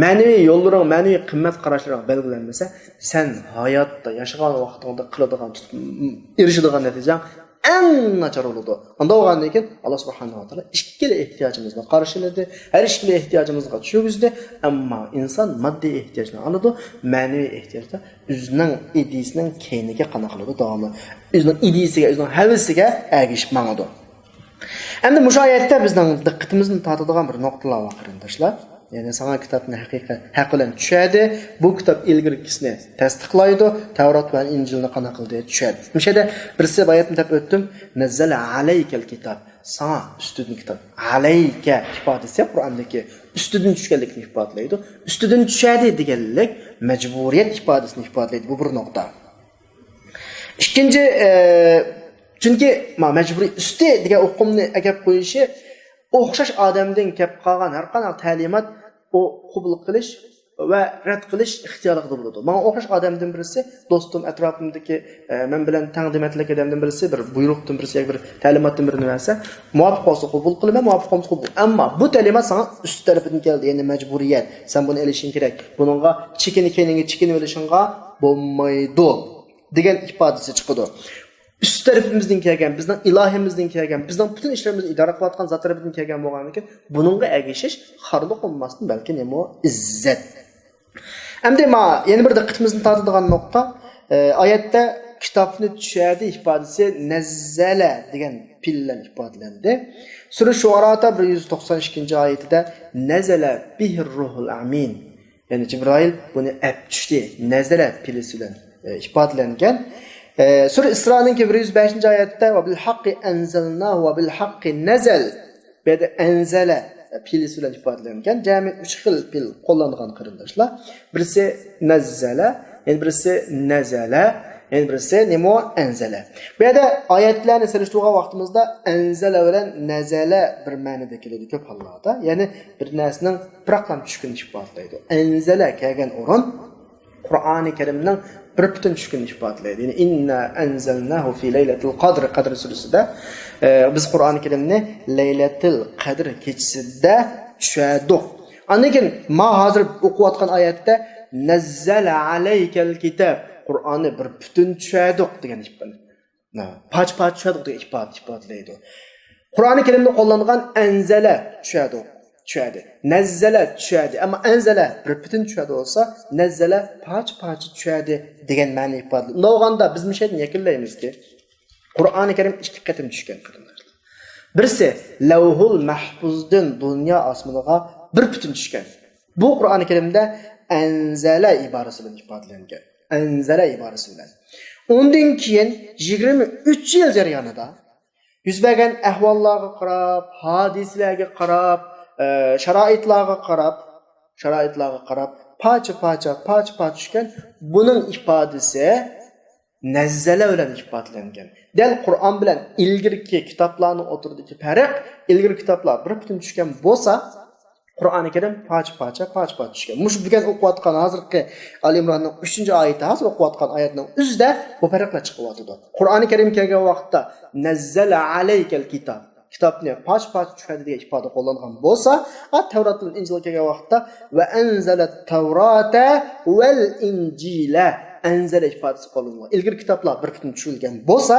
مەنىۋى يوللىرىڭ، مەنىۋى قىممەت قاراشلىرىڭ بەلگىلەنمىسە، سەن ھاياتتا ياشىغان ۋاقتىڭدا قىلىدىغان، تۇت-، ئېرىشىدىغان نەتىجەڭ ئەڭ ناچار بولىدۇ. ئۇنداق بولغاندىن كېيىن، ئاللاھ سۇبھانەھۇ ۋە تائالا ئىككىلا ئېھتىياجىمىزنى قارشىلىدى، ھەر ئىككىلا ئېھتىياجىمىزغا چۈشكۈزدى. ئەمما ئىنسان ماددىي ئېھتىياجنى ئالىدۇ، مەنىۋى ئېھتىياجدا ئۆزىنىڭ ئىدىيىسىنىڭ كەينىگە قانا قىلىدۇ داۋاملىق. ئۆزىنىڭ ئىدىيىسىگە، ئۆزىنىڭ ھەۋىسىگە ئەگىشىپ ماڭىدۇ. ئەمدى مۇشۇ ئايەتتە بىزنىڭ دىققىتىمىزنى تارتىدىغان بىر نۇقتىلار بار، قېرىنداشلار. يەنى ساڭا كىتابنى ھەقىقەت ھەق بىلەن چۈشەردى. بۇ كىتاب ئىلگىرىكىسىنى تەستىقلايدۇ. تەۋرات ۋە ئىنجىلنى قانداق قىلدى؟ چۈشەردى. مۇشۇ يەردە بىرسى باياتمۇ دەپ ئۆتتۈم. نەززەلە ئەلەيكەل كىتاب. ساڭا ئۈستىدىن كىتاب. ئەلەيكە ئىپادىسى قۇرئاندىكى ئۈستىدىن چۈشكەنلىكنى ئىپادىلەيدۇ. ئۈستىدىن چۈشەردى دېگەنلىك مەجبۇرىيەت ئىپادىسىنى ئىپادىلەيدۇ. بۇ بىر نۇقتا. ئىككىنچى، ئە، چۈنكى ما مەجبۇرىي ئۈستى دېگەن ئۇقۇمنى ئەكەپ قويۇشى ئوخشاش ئادەمدىن كەپ قالغان ھەر قانداق تەلىمات ئۇ قوبۇل قىلىش ۋە رەت قىلىش ئىختىيارلىقىدا بولىدۇ. ماڭا ئوخشاش ئادەمدىن بىرسى، دوستۇم، ئەتراپىمدىكى، ئە، مەن بىلەن تەڭ دېمەتلىك ئادەمدىن بىرسى بىر بۇيرۇقتىن بىرسى ياكى بىر تەلىماتتىن بىرىنى بەرسە، مۇۋاپىق بولسا قوبۇل قىلىمەن، مۇۋاپىق بولمىسا قوبۇل. ئەمما بۇ تەلىمات ساڭا ئۈست تەرىپىدىن كەلدى، يەنى مەجبۇرىيەت. سەن بۇنى ئېلىشىڭ كېرەك. بۇنىڭغا چېكىنىپ، كەينىڭگە چېكىنىۋېلىشىڭغا بولمايدۇ دېگەن ئىپادىسى چىقىدۇ. ئۈست تەرىپىمىزدىن كەلگەن، بىزنىڭ ئىلاھىمىزدىن كەلگەن، بىزنىڭ پۈتۈن ئىشلىرىمىزنى ئىدارە قىلىۋاتقان زات تەرىپىدىن كەلگەن بولغاندىكىن، بۇنىڭغا ئەگىشىش خارلىق بولماستىن، بەلكى نېمە ئىززەت. ئەمدى ما يەنە بىر دىققىتىمىزنى تارتىدىغان نۇقتا، ئە، ئايەتتە كىتابنى چۈشەردى ئىپادىسى نەززەلە دېگەن پېئىل بىلەن ئىپادىلەندى. سۈرە شۇئارادا بىر يۈز توقسان ئىككىنچى ئايىتىدە نەزەلە بىھىر روھۇل ئەمىن. يەنى جىبرائىل بۇنى ئەپ چۈشتى. نەزەلە پېئىلى بىلەن، ئە، ئىپادىلەنگەن. ئە، سۈرە ئىسرانىڭكى بىر يۈز بەشىنچى ئايەتتە ۋە بىل ھەققى ئەنزەلناھۇ ۋە بىل ھەققى نەزەل. بۇ يەردە ئەنزەلە پېئىلى بىلەن ئىپادىلەنگەن. جەمئىي ئۈچ خىل پېئىل قوللانغان، قېرىنداشلار. بىرسى نەززەلە، يەنە بىرسى نەزەلە، يەنە بىرسى نېمە؟ ئەنزەلە. بۇ يەردە ئايەتلەرنى سېلىشتۇرغان ۋاقتىمىزدا ئەنزەلە بىلەن نەزەلە بىر مەنىدە كېلىدۇ كۆپ ھاللاردا. يەنى بىر نەرسىنىڭ بىراقلا چۈشكىنى ئىپادىلەيدۇ. ئەنزەلە كەلگەن ئورۇن قۇرئانى كەرىمنىڭ بىر پۈتۈن چۈشكىنى ئىپادىلەيدۇ. يەنى، ئىننا ئەنزەلناھۇ فى لەيلەتىل قەدر، قەدر سۈرىسىدە، ئە، بىز قۇرئانى كەرىمنى لەيلەتىل قەدر كېچىسىدە چۈشەردۇق. ئاندىن كېيىن، ما ھازىر ئوقۇۋاتقان ئايەتتە، نەززەلە ئەلەيكەل كىتاب، قۇرئاننى بىر پۈتۈن چۈشەردۇق دېگەن ئىپادە. پارچە-پارچە چۈشەردۇق دېگەن ئىپادە، ئىپادىلەيدۇ. قۇرئانى كەرىمدە قوللانغان ئەنزەلە چۈشەردۇق، چۈشەردى. نەززەلە چۈشەردى. ئەمما ئەنزەلە بىر پۈتۈن چۈشەردى بولسا، نەززەلە پارچە-پارچە چۈشەردى دېگەن مەنىنى ئىپادىلەيدۇ. ئۇنداق بولغاندا بىز مۇشۇ يەردىن يەكۈنلەيمىزكى، قۇرئانى كەرىم ئىككى قېتىم چۈشكەن، قېرىنداشلار. بىرسى، لەۋھۇل مەھپۇزدىن دۇنيا ئاسمىنىغا بىر پۈتۈن چۈشكەن. بۇ قۇرئانى كەرىمدە ئەنزەلە ئىبارىسى بىلەن ئىپادىلەنگەن. ئەنزەلە ئىبارىسى بىلەن. ئۇندىن كېيىن يىگىرمە ئۈچ يىل جەريانىدا يۈز بەرگەن ئەھۋاللارغا قاراپ، ھادىسىلەرگە قاراپ، ئە، شارائىتلارغا قاراپ، شارائىتلارغا قاراپ، پارچە-پارچە، پارچە-پارچە چۈشكەن. بۇنىڭ ئىپادىسى نەززەلە بىلەن ئىپادىلەنگەن. دەل قۇرئان بىلەن ئىلگىرىكى كىتابلارنىڭ ئوتتۇرىدىكى پەرق، ئىلگىرىكى كىتابلار بىر پۈتۈن چۈشكەن بولسا، قۇرئانى كەرىم پارچە-پارچە، پارچە-پارچە چۈشكەن. مۇشۇ بۈگۈن ئوقۇۋاتقان، ھازىرقى ئالى ئىمراننىڭ ئۈچىنچى ئايىتى، ھازىر ئوقۇۋاتقان ئايەتنىڭ ئۆزىدە بۇ پەرقلەر چىقىۋاتىدۇ. قۇرئانى كەرىم كەلگەن ۋاقىتتا، نەززەلە ئەلەيكەل كىتاب، كىتابنى پارچە-پارچە چۈشەردى دېگەن ئىپادە قوللانغان بولسا، ئا، تەۋرات بىلەن ئىنجىل كەلگەن ۋاقىتتا، ۋە ئەنزەلەت تەۋراتە ۋەل ئىنجىلە، ئەنزەلە ئىپادىسى قوللانغان. ئىلگىرى كىتابلار بىر پۈتۈن چۈشۈرۈلگەن بولسا،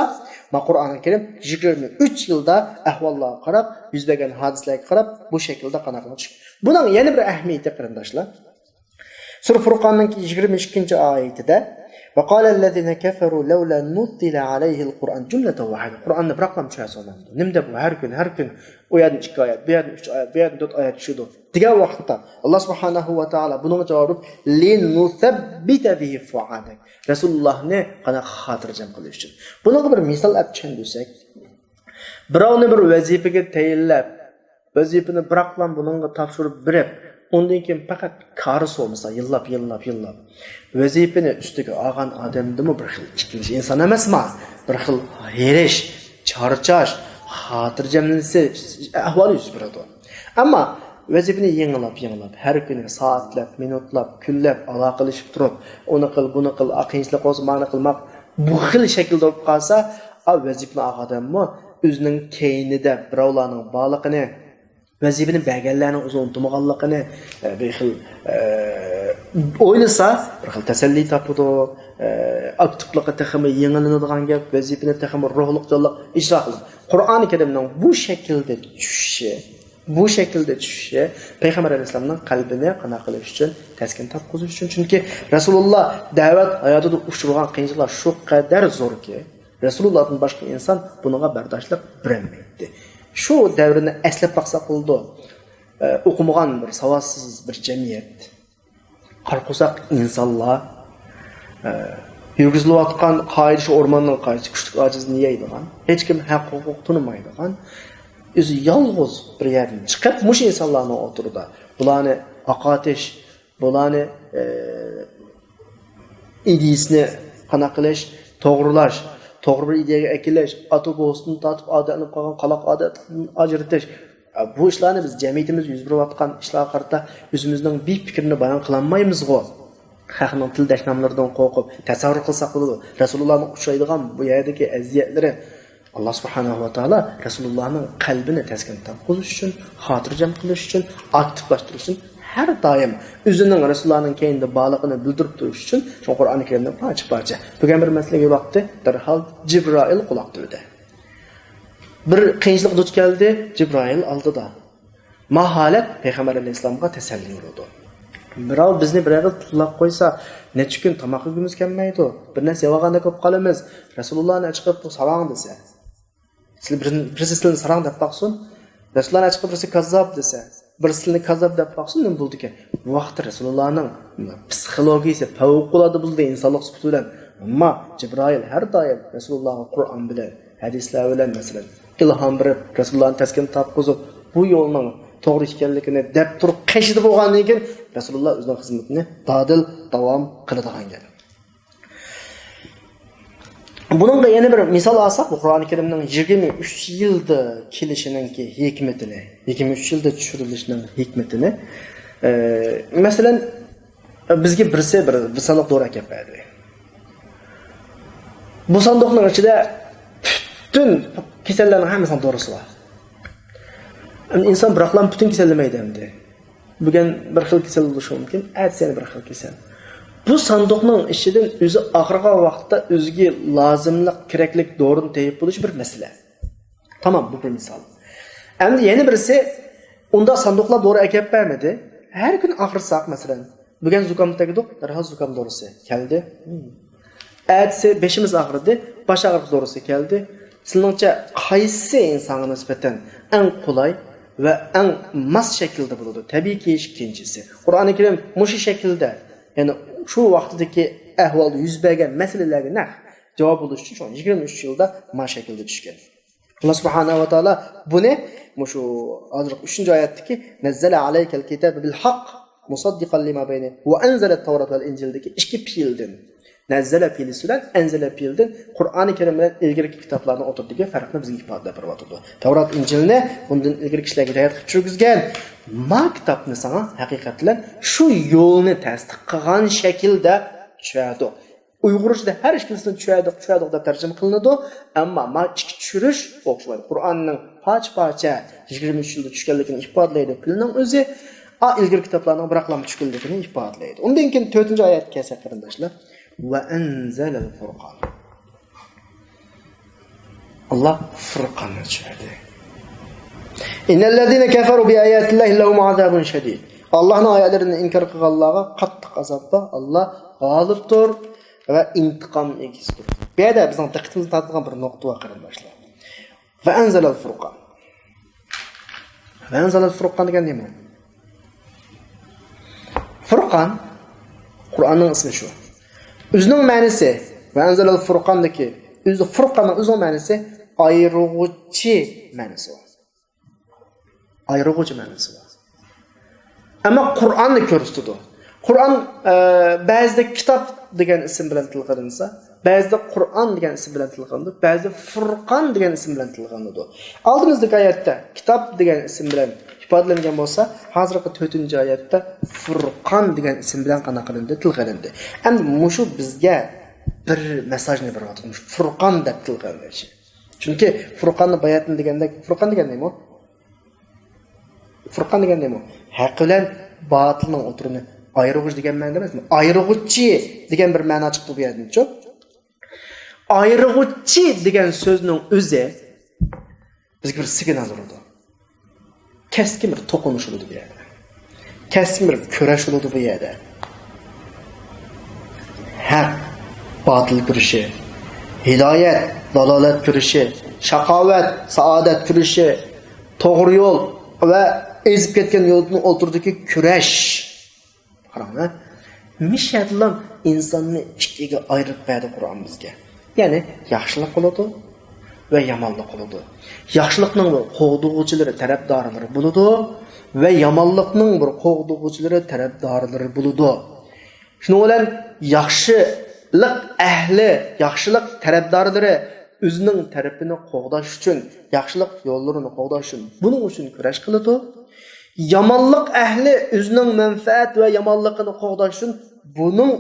ما قۇرئانى كەرىم يىگىرمە ئۈچ يىلدا ئەھۋاللارغا قاراپ، يۈز بەرگەن ھادىسىلەرگە قاراپ، بۇ شەكىلدە قانداق قىلىپ چۈشكەن. بۇنىڭ يەنە بىر ئەھمىيىتى، قېرىنداشلار. سۈرە فۇرقاننىڭ يىگىرمە ئىككىنچى ئايىتىدە، ۋە قالەللەزىنە كەفەرۇ لەۋلە نۇززىلە ئەلەيھىل قۇرئان جۈملەتەن ۋاھىدە. قۇرئاننى بىراقلا چۈشۈرسە بولامدۇ؟ نېمە دەپ بۇ ھەر كۈن، ھەر كۈن ئۇ يەردىن ئىككى ئايەت، بۇ يەردىن ئۈچ ئايەت، بۇ يەردىن تۆت ئايەت چۈشىدۇ دېگەن ۋاقىتتا، ئاللا سۇبھانەھۇ ۋە تائالا بۇنىڭغا جاۋاب بېرىپ، لىنۇسەببىتە بىھى فۇئادەك. رەسۇلۇللاھنى قانداق خاتىرجەم قىلىش ئۈچۈن. بۇنىڭغا بىر مىسال ئەپ چۈشەندۈرسەك، بىراۋنى بىر ۋەزىپىگە تەيىنلەپ، ۋەزىپىنى بىراقلا بۇنىڭغا تاپشۇرۇپ بېرىپ، ئۇندىن كېيىن پەقەت كارى سولمىسا، يىللاپ، يىللاپ، يىللاپ ۋەزىپىنى ئۈستىگە ئالغان ئادەمدىمۇ بىر خىل ئىككىنچى ئىنسان ئەمەسما؟ بىر خىل ھېرىش، چارچاش، خاتىرجەملىنىش ئەھۋالى يۈز بېرىدۇ. ئەمما ۋەزىپىنى يېڭىلاپ، يېڭىلاپ، ھەر كۈنى سائەتلەپ، مىنۇتلاپ، كۈنلەپ ئالاقىلىشىپ تۇرۇپ، ئۇنى قىل، بۇنى قىل، قىيىنچىلىق بولسا مانا قىلماق، بۇ خىل شەكىلدە بولۇپ قالسا، ئا، ۋەزىپىنى ئالغان ئادەممۇ ئۆزىنىڭ كەينىدە بىراۋلارنىڭ بارلىقىنى، ۋەزىپىنى بەرگەنلەرنىڭ ئۆزىنى ئۇنتۇمىغانلىقىنى، ئە، بىر خىل، ئە، ئويلىسا، بىر خىل تەسەللى تاپىدۇ، ئە، ئاكتىپلىقى تېخىمۇ يېڭىلىنىدىغان گەپ، ۋەزىپىنى تېخىمۇ روھلۇق جانلىق ئىجرا قىلىدۇ. قۇرئانى كەرىمنىڭ بۇ شەكىلدە چۈشۈشى، بۇ شەكىلدە چۈشۈشى پەيغەمبەر ئەلەيھىسسالامنىڭ قەلبىنى قانداق قىلىش ئۈچۈن، تەسكىن تاپقۇزۇش ئچۈن. چۈنكى رەسۇلۇللا دەۋەت ھاياتىدا ئۇچرىغان قىيىنچىلىقلار شۇ قەدەر زوركى، رەسۇلۇللادىن باشقا ئىنسان بۇنىڭغا بەرداشلىق بېرەلمەيتتى. شۇ دەۋرنى ئەسلەپ باقساق بولىدۇ. ئە، ئوقۇمىغان بىر ساۋاتسىز بىر جەمئىيەت، قارا قورساق ئىنسانلار، ئە، يۈرگۈزۈلۈۋاتقان قائىدە شۇ ئورماننىڭ قائىدىسى، كۈچلۈك ئاجىزنى يەيدىغان، ھېچكىم ھەق ھوقۇق تونۇمايدىغان، ئۆزى يالغۇز بىر يەردىن چىقىپ، مۇشۇ ئىنسانلارنىڭ ئوتتۇرىدا بۇلارنى ئاقارتىش، بۇلارنى، ئە، ئىدىيىسىنى قانداق قىلىش، توغرىلاش، توغرا بىر ئىدىيەگە ئەكېلىش، ئاتا بوۋىسىدىن تارتىپ ئادەتلىنىپ قالغان قالاق ئادەتلەردىن ئاجرىتىش. بۇ ئىشلارنى بىز جەمئىيىتىمىزدە يۈز بېرىۋاتقان ئىشلارغا قارىتا ئۆزىمىزنىڭ بىر پىكرىنى بايان قىلالمايمىزغۇ. خەقنىڭ تىلدەشنامىلىرىدىن قورقۇپ تەسەۋۋۇر قىلساق بولىدۇ. رەسۇلۇللانىڭ ئۇچرايدىغان بۇ يەردىكى ئەزىيەتلىرى، ئاللا سۇبھانەھۇ ۋە تائالا رەسۇلۇللانىڭ قەلبىنى تەسكىن تاپقۇزۇش ئۈچۈن، خاتىرجەم قىلىش ئۈچۈن، ئاكتىپلاشتۇرۇش ئۈچۈن ھەر دائىم ئۆزىنىڭ رەسۇلۇللانىڭ كەينىدە بارلىقىنى بىلدۈرۈپ تۇرۇش ئۈچۈن شۇ قۇرئانى كەرىمنى پارچە-پارچە. بۈگۈن بىر مەسىلىگە ۋاقتى دەرھال جىبرائىل قۇلاق تۈۋىدە. بىر قىيىنچىلىق دۇچ كەلدى، جىبرائىل ئالدىدا. ماھالەت پەيغەمبەر ئەلەيھىسسالامغا تەسەللى بولىدۇ. بىراۋ بىزنى بىر يەرگە تىللاپ قويسا، نەچچە كۈن تاماق يېگۈمىز كەلمەيدۇ. بىر نەرسە يەۋالغاندەك بولۇپ قالىمىز. رەسۇلۇللانى چىقىپ بۇ ساراڭ دېسە، سىلى بىر-، بىرسى سىلىنى ساراڭ دەپ باقسۇن. رەسۇلۇللانى چىقىپ بىرسى كاززاپ دېسە، بىرسى سىلىنى كاززاپ دەپ باقسۇن، نېمە بولىدىكەن؟ بۇ ۋاقىتتا رەسۇلۇللانىڭ پسىخولوگىيىسى پەۋقۇلئاددە بولىدۇ ئىنسانلىق سۈپىتى بىلەن. ئەمما جىبرائىل ھەر دائىم رەسۇلۇللاغا قۇرئان بىلەن، ھەدىسلەر بىلەن، مەسىلەن، ئىلھام بېرىپ، رەسۇلۇللانى تەسكىن تاپقۇزۇپ، بۇ يولنىڭ توغرا ئىكەنلىكىنى دەپ تۇرۇپ قېشىدا بولغاندىن كېيىن، رەسۇلۇللا ئۆزىنىڭ خىزمىتىنى دادىل داۋام قىلىدىغان گەپ. بۇنىڭغا يەنە بىر مىسال ئالساق، بۇ قۇرئانى كەرىمنىڭ يىگىرمە ئۈچ يىلدا كېلىشىنىڭكى ھېكمىتىنى، يىگىرمە ئۈچ يىلدا چۈشۈرۈلۈشىنىڭ ھېكمىتىنى، ئە، مەسىلەن، بىزگە بىرسى بىر، بىر ساندۇق دورا ئەكەپ بەردى. بۇ ساندۇقنىڭ ئىچىدە پۈتۈن كېسەللەرنىڭ ھەممىسىنىڭ دورىسى بار. ئەمدى ئىنسان بىراقلا پۈتۈن كېسەللىمەيدۇ ئەمدى. بۈگۈن بىر خىل كېسەل بولۇشى مۇمكىن، ئەتىسى يەنە بىر خىل كېسەل. بۇ ساندۇقنىڭ ئىچىدىن ئۆزى ئاغرىغان ۋاقىتتا ئۆزىگە لازىملىق، كېرەكلىك دورىنى تېپىپ بولۇش بىر مەسىلە. تامام، بۇ بىر مىسال. ئەمدى يەنە بىرسى، ئۇنداق ساندۇقلار دورا ئەكەپ بەرمىدى. ھەر كۈنى ئاغرىساق، مەسىلەن، بۈگۈن زۇكام تەگدۇق، دەرھال زۇكام دورىسى كەلدى. ئەتىسى بېشىمىز ئاغرىدى، باش ئاغرىق دورىسى كەلدى. سىلىڭچە قايسى ئىنسانغا نىسبەتەن ئەڭ قولاي ۋە ئەڭ ماس شەكىلدە بولىدۇ؟ تەبىئىيكى، ئىككىنچىسى. قۇرئانى كەرىم مۇشۇ شەكىلدە، يەنى شۇ ۋاقتىدىكى ئەھۋالدا يۈز بەرگەن مەسىلىلەرگە نەق جاۋاب بولۇش ئۈچۈن شۇ يىگىرمە ئۈچ يىلدا ما شەكىلدە چۈشكەن. ئاللا سۇبھانەھۇ ۋە تائالا بۇنى مۇشۇ ھازىرقى ئۈچىنچى ئايەتتىكى نەززەلە ئەلەيكەل كىتابە بىل ھەق مۇسەددىقەن لىما بەينە ۋە ئەنزەلەت تەۋرات ۋەل ئىنجىلدىكى ئىككى پېئىلدىن، نەززەلە پېئىلى بىلەن ئەنزەلە پېئىلدىن، قۇرئانى كەرىم بىلەن ئىلگىرىكى كىتابلارنىڭ ئوتتۇرىدىكى پەرقنى بىزگە ئىپادىلەپ بېرىۋاتىدۇ. تەۋرات، ئىنجىلنى بۇندىن ئىلگىرىكى كىشىلەرگە ھىدايەت قىلىپ چۈشۈرگۈزگەن، ما كىتابنى ساڭا ھەقىقەت بىلەن شۇ يولنى تەستىق قىلغان شەكىلدە چۈشۈردۇق. ئۇيغۇرچىدا ھەر ئىككىلىسىنى چۈشۈردۇق، چۈشۈردۇق دەپ تەرجىمە قىلىنىدۇ. ئەمما ما ئىككى چۈشۈرۈش ئوخشىمايدۇ. قۇرئاننىڭ پارچە-پارچە يىگىرمە ئۈچ يىلدا چۈشكەنلىكىنى ئىپادىلەيدۇ پىلنىڭ ئۆزى. ئا، ئىلگىرى كىتابلارنىڭ بىراقلارمۇ چۈشكەنلىكىنى ئىپادىلەيدۇ. ئۇندىن كېيىن تۆتىنچى ئايەتكە كەلسەك، قېرىنداشلار، ۋە ئەنزەلەل فۇرقان. ئاللا فۇرقاننى چۈشۈردى. ئىننەللەزىنە كەفەرۇ بىئاياتىللاھى لەھۇم ئازابۇن شەدىد. ئاللانىڭ ئايەتلىرىنى ئىنكار قىلغانلارغا قاتتىق ئازاب بار. ئاللا غالىبتۇر ۋە ئىنتىقام ئىگىسىدۇر. بۇ يەردە بىزنىڭ دىققىتىمىزنى تارتىدىغان بىر نۇقتا بار، قېرىنداشلار. ۋە ئەنزەلەل فۇرقان. ۋە ئەنزەلەل فۇرقان دېگەن نېمە؟ فۇرقان، قۇرئاننىڭ ئىسمى شۇ. ئۆزىنىڭ مەنىسى، ۋە ئەنزەلەل فۇرقاندىكى، ئۆزى، فۇرقاننىڭ ئۆزىنىڭ مەنىسى ئايرىغۇچى مەنىسى بار. ئايرىغۇچى مەنىسى بار. ئەمما قۇرئاننى كۆرسىتىدۇ. قۇرئان، ئە، بەزىدە كىتاب دېگەن ئىسىم بىلەن تىلغا ئېلىنسا، بەزىدە قۇرئان دېگەن ئىسىم بىلەن تىلغا ئېلىنىدۇ، بەزىدە فۇرقان دېگەن ئىسىم بىلەن تىلغا ئېلىنىدۇ. ئالدىمىزدىكى ئايەتتە كىتاب دېگەن ئىسىم بىلەن ئىپادىلەنگەن بولسا، ھازىرقى تۆتىنچى ئايەتتە فۇرقان دېگەن ئىسىم بىلەن قانداق قىلىندى؟ تىلغا ئېلىندى. ئەمدى مۇشۇ بىزگە بىر مېساژنى بېرىۋاتىدۇ. مۇشۇ فۇرقان دەپ تىلغا ئېلىنىشى. چۈنكى فۇرقاننى باياتىن دېگەندەك، فۇرقان دېگەن نېمە؟ فۇرقان دېگەن نېمە؟ ھەق بىلەن باتىلنىڭ ئوتتۇرىنى ئايرىغۇچى دېگەن مەنىدە ئەمەسمۇ؟ ئايرىغۇچى دېگەن بىر مەنا چىقتى بۇ يەردىنچۇ. ئايرىغۇچى دېگەن سۆزنىڭ ئۆزى بىزگە بىر سىگنال بېرىدۇ. كەسكىن بىر توقۇنۇش بولىدۇ بۇ يەردە. كەسكىن بىر كۈرەش بولىدۇ بۇ يەردە. ھەق، باتىل كۈرىشى، ھىدايەت، دالالەت كۈرىشى، شاقاۋەت، سائادەت كۈرىشى، توغرا يول ۋە ئېزىپ كەتكەن يولدىن ئوتتۇرىدىكى كۈرەش. قاراڭ، ھە؟ مىشەدىلا ئىنساننى ئىككىگە ئايرىپ بەردى قۇرئان بىزگە. يەنى ياخشىلىق بولىدۇ ۋە يامانلىق بولىدۇ. ياخشىلىقنىڭ بىر قوغدىغۇچىلىرى، تەرەپدارلىرى بولىدۇ ۋە يامانلىقنىڭ بىر قوغدىغۇچىلىرى، تەرەپدارلىرى بولىدۇ. شۇنىڭ بىلەن ياخشىلىق ئەھلى، ياخشىلىق تەرەپدارلىرى ئۆزىنىڭ تەرىپىنى قوغداش ئۈچۈن، ياخشىلىق يوللىرىنى قوغداش ئۈچۈن، بۇنىڭ ئۈچۈن كۈرەش قىلىدۇ. يامانلىق ئەھلى ئۆزىنىڭ مەنپەئەت ۋە يامانلىقىنى قوغداش ئۈچۈن بۇنىڭ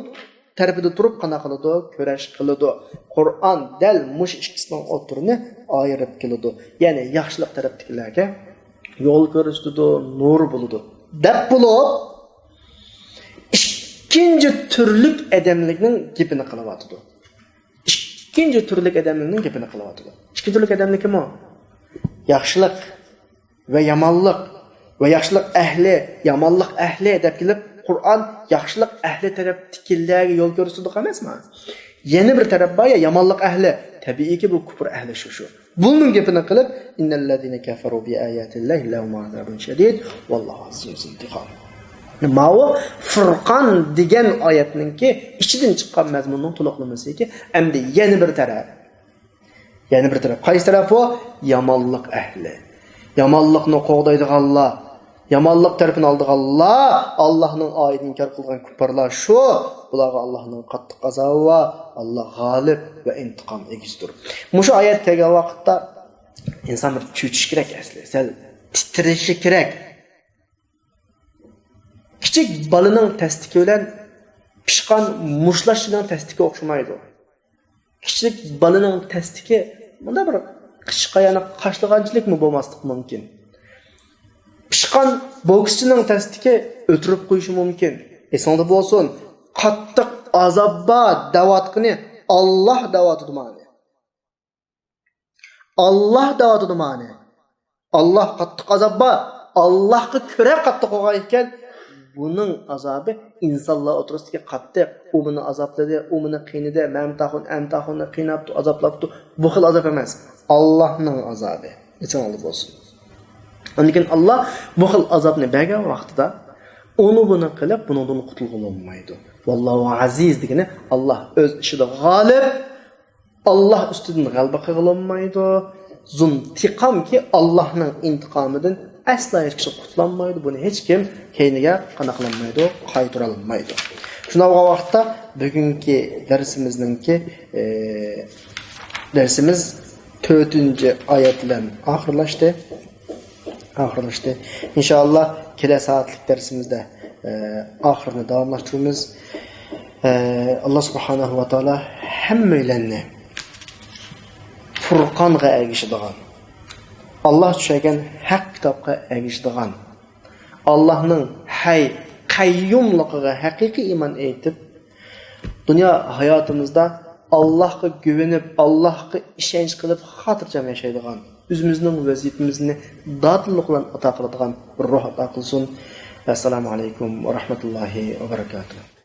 تەرىپىدە تۇرۇپ قانداق قىلىدۇ؟ كۈرەش قىلىدۇ. قۇرئان دەل مۇشۇ ئىككىسىنىڭ ئوتتۇرىنى ئايرىپ كېلىدۇ. يەنى ياخشىلىق تەرەپتىكىلەرگە يول كۆرسىتىدۇ، نۇر بولىدۇ دەپ بولۇپ، ئىككىنچى تۈرلۈك ئادەملىكنىڭ گېپىنى قىلىۋاتىدۇ. ئىككىنچى تۈرلۈك ئادەملىكنىڭ گېپىنى قىلىۋاتىدۇ. ئىككىنچى تۈرلۈك ئادەملىكىمۇ ياخشىلىق ۋە يامانلىق ۋە ياخشىلىق ئەھلى، يامانلىق ئەھلى دەپ كېلىپ، قۇرئان ياخشىلىق ئەھلى تەرەپتىكىلەرگە يول كۆرسىتىدۇ ئەمەسمۇ؟ يەنە بىر تەرەپ بار يا، يامانلىق ئەھلى. تەبىئىيكى، بۇ كۇپۇر ئەھلى شۇ، شۇ. بۇنىڭ گېپىنى قىلىپ، «ئىننەللەزىنە كەفەرۇ بىئاياتىللاھى لەھۇم ئازابۇن شەدىد، ۋاللاھۇ ئەزىزۇن زۇنتىقام.» ماۋۇ فۇرقان دېگەن ئايەتنىڭكى ئىچىدىن چىققان مەزمۇننىڭ تولۇقلىمىسىكى، ئەمدى يەنە بىر تەرەپ. يەنە بىر تەرەپ. قايسى تەرەپ ئۇ؟ يامانلىق ئەھلى. يامانلىقنى قوغدايدىغانلار، يامانلىق تەرىپىنى ئالىدىغانلار، ئاللاھنىڭ ئايىتىنى ئىنكار قىلغان كۇپپارلار شۇ. بۇلارغا ئاللاھنىڭ قاتتىق ئازابى بار. ئاللاھ غالىب ۋە ئىنتىقام ئىگىسىدۇر. مۇشۇ ئايەت كەلگەن ۋاقىتتا ئىنسان بىر چۆچۈشى كېرەك ئەسلى، سەل تىترىشى كېرەك. كىچىك بالىنىڭ تەستىكى بىلەن پىشقان مۇشتلاشچىنىڭ تەستىكى ئوخشىمايدۇ. كىچىك بالىنىڭ تەستىكى مۇنداق بىر قىچا قايانى قاشلىغانچىلىكمۇ بولماسلىقى مۇمكىن. پىشقان بوكسچىنىڭ تەستىكى ئۆلتۈرۈپ قويۇشى مۇمكىن. ئېسىڭدە بولسۇن، قاتتىق ئازاب بار دەۋاتقىنى ئاللاھ دەۋاتىدۇ مانا. ئاللاھ دەۋاتىدۇ مانا. ئاللاھ قاتتىق ئازاب بار. ئاللاھقا كۆرە قاتتىق بولغان ئىكەن، بۇنىڭ ئازابى ئىنسانلار ئوتتۇرىسىدىكى قاتتىق. ئۇ مېنى ئازابلىدى، ئۇ مېنى قىينىدى، مەمتاخۇن، ئەمتاخۇننى قىيناپتۇ، ئازابلاپتۇ. بۇ خىل ئازاب ئەمەس. ئاللاھنىڭ ئازابى. ئېسىڭلاردا بولسۇن. ئاندىن كېيىن ئاللاھ بۇ خىل ئازابنى بەرگەن ۋاقتىدا ئۇنى بۇنى قىلىپ، بۇنىڭدىن قۇتۇلغىلى بولمايدۇ. ۋاللاھۇ ئەزىز دېگىنى ئاللاھ ئۆز ئىشىدا غالىب. ئاللاھ ئۈستىدىن غەلىبە قىلغىلى بولمايدۇ. زۇنتىقامكى، ئاللاھنىڭ ئىنتىقامىدىن ئەسلا ھېچ كىشى قۇتۇلالمايدۇ. بۇنى ھېچ كىم كەينىگە قانداق قىلالمايدۇ، قايتۇرالمايدۇ. شۇنداق بولغان ۋاقىتتا بۈگۈنكى دەرسىمىزنىڭكى، ئى، دەرسىمىز تۆتىنچى ئايەت بىلەن ئاخىرلاشتى. ئاخىرلاشتى. ئىنشائاللا، كېلەر سائەتلىك دەرسىمىزدە، ئى، ئاخىرىنى داۋاملاشتۇرىمىز. ئى، ئاللا سۇبھانەھۇ ۋە تائالا ھەممەيلەننى فۇرقانغا ئەگىشىدىغان، ئاللا چۈشەرگەن ھەق كىتابقا ئەگىشىدىغان، ئاللاھنىڭ ھەي، قەييۇملۇقىغا ھەقىقىي ئىمان ئېيتىپ، دۇنيا ھاياتىمىزدا ئاللاھقا گۆۋېنىپ، ئاللاھقا ئىشەنچ قىلىپ، خاتىرجەم ياشايدىغان، ئۆزىمىزنىڭ ۋەزىپىمىزنى دادىللىق بىلەن ئادا قىلىدىغان بىر روھ ئاتا قىلسۇن. ئەسسالامۇ ئەلەيكۇم ۋە رەھمەتۇللاھى ۋە بەرىكاتۇھ.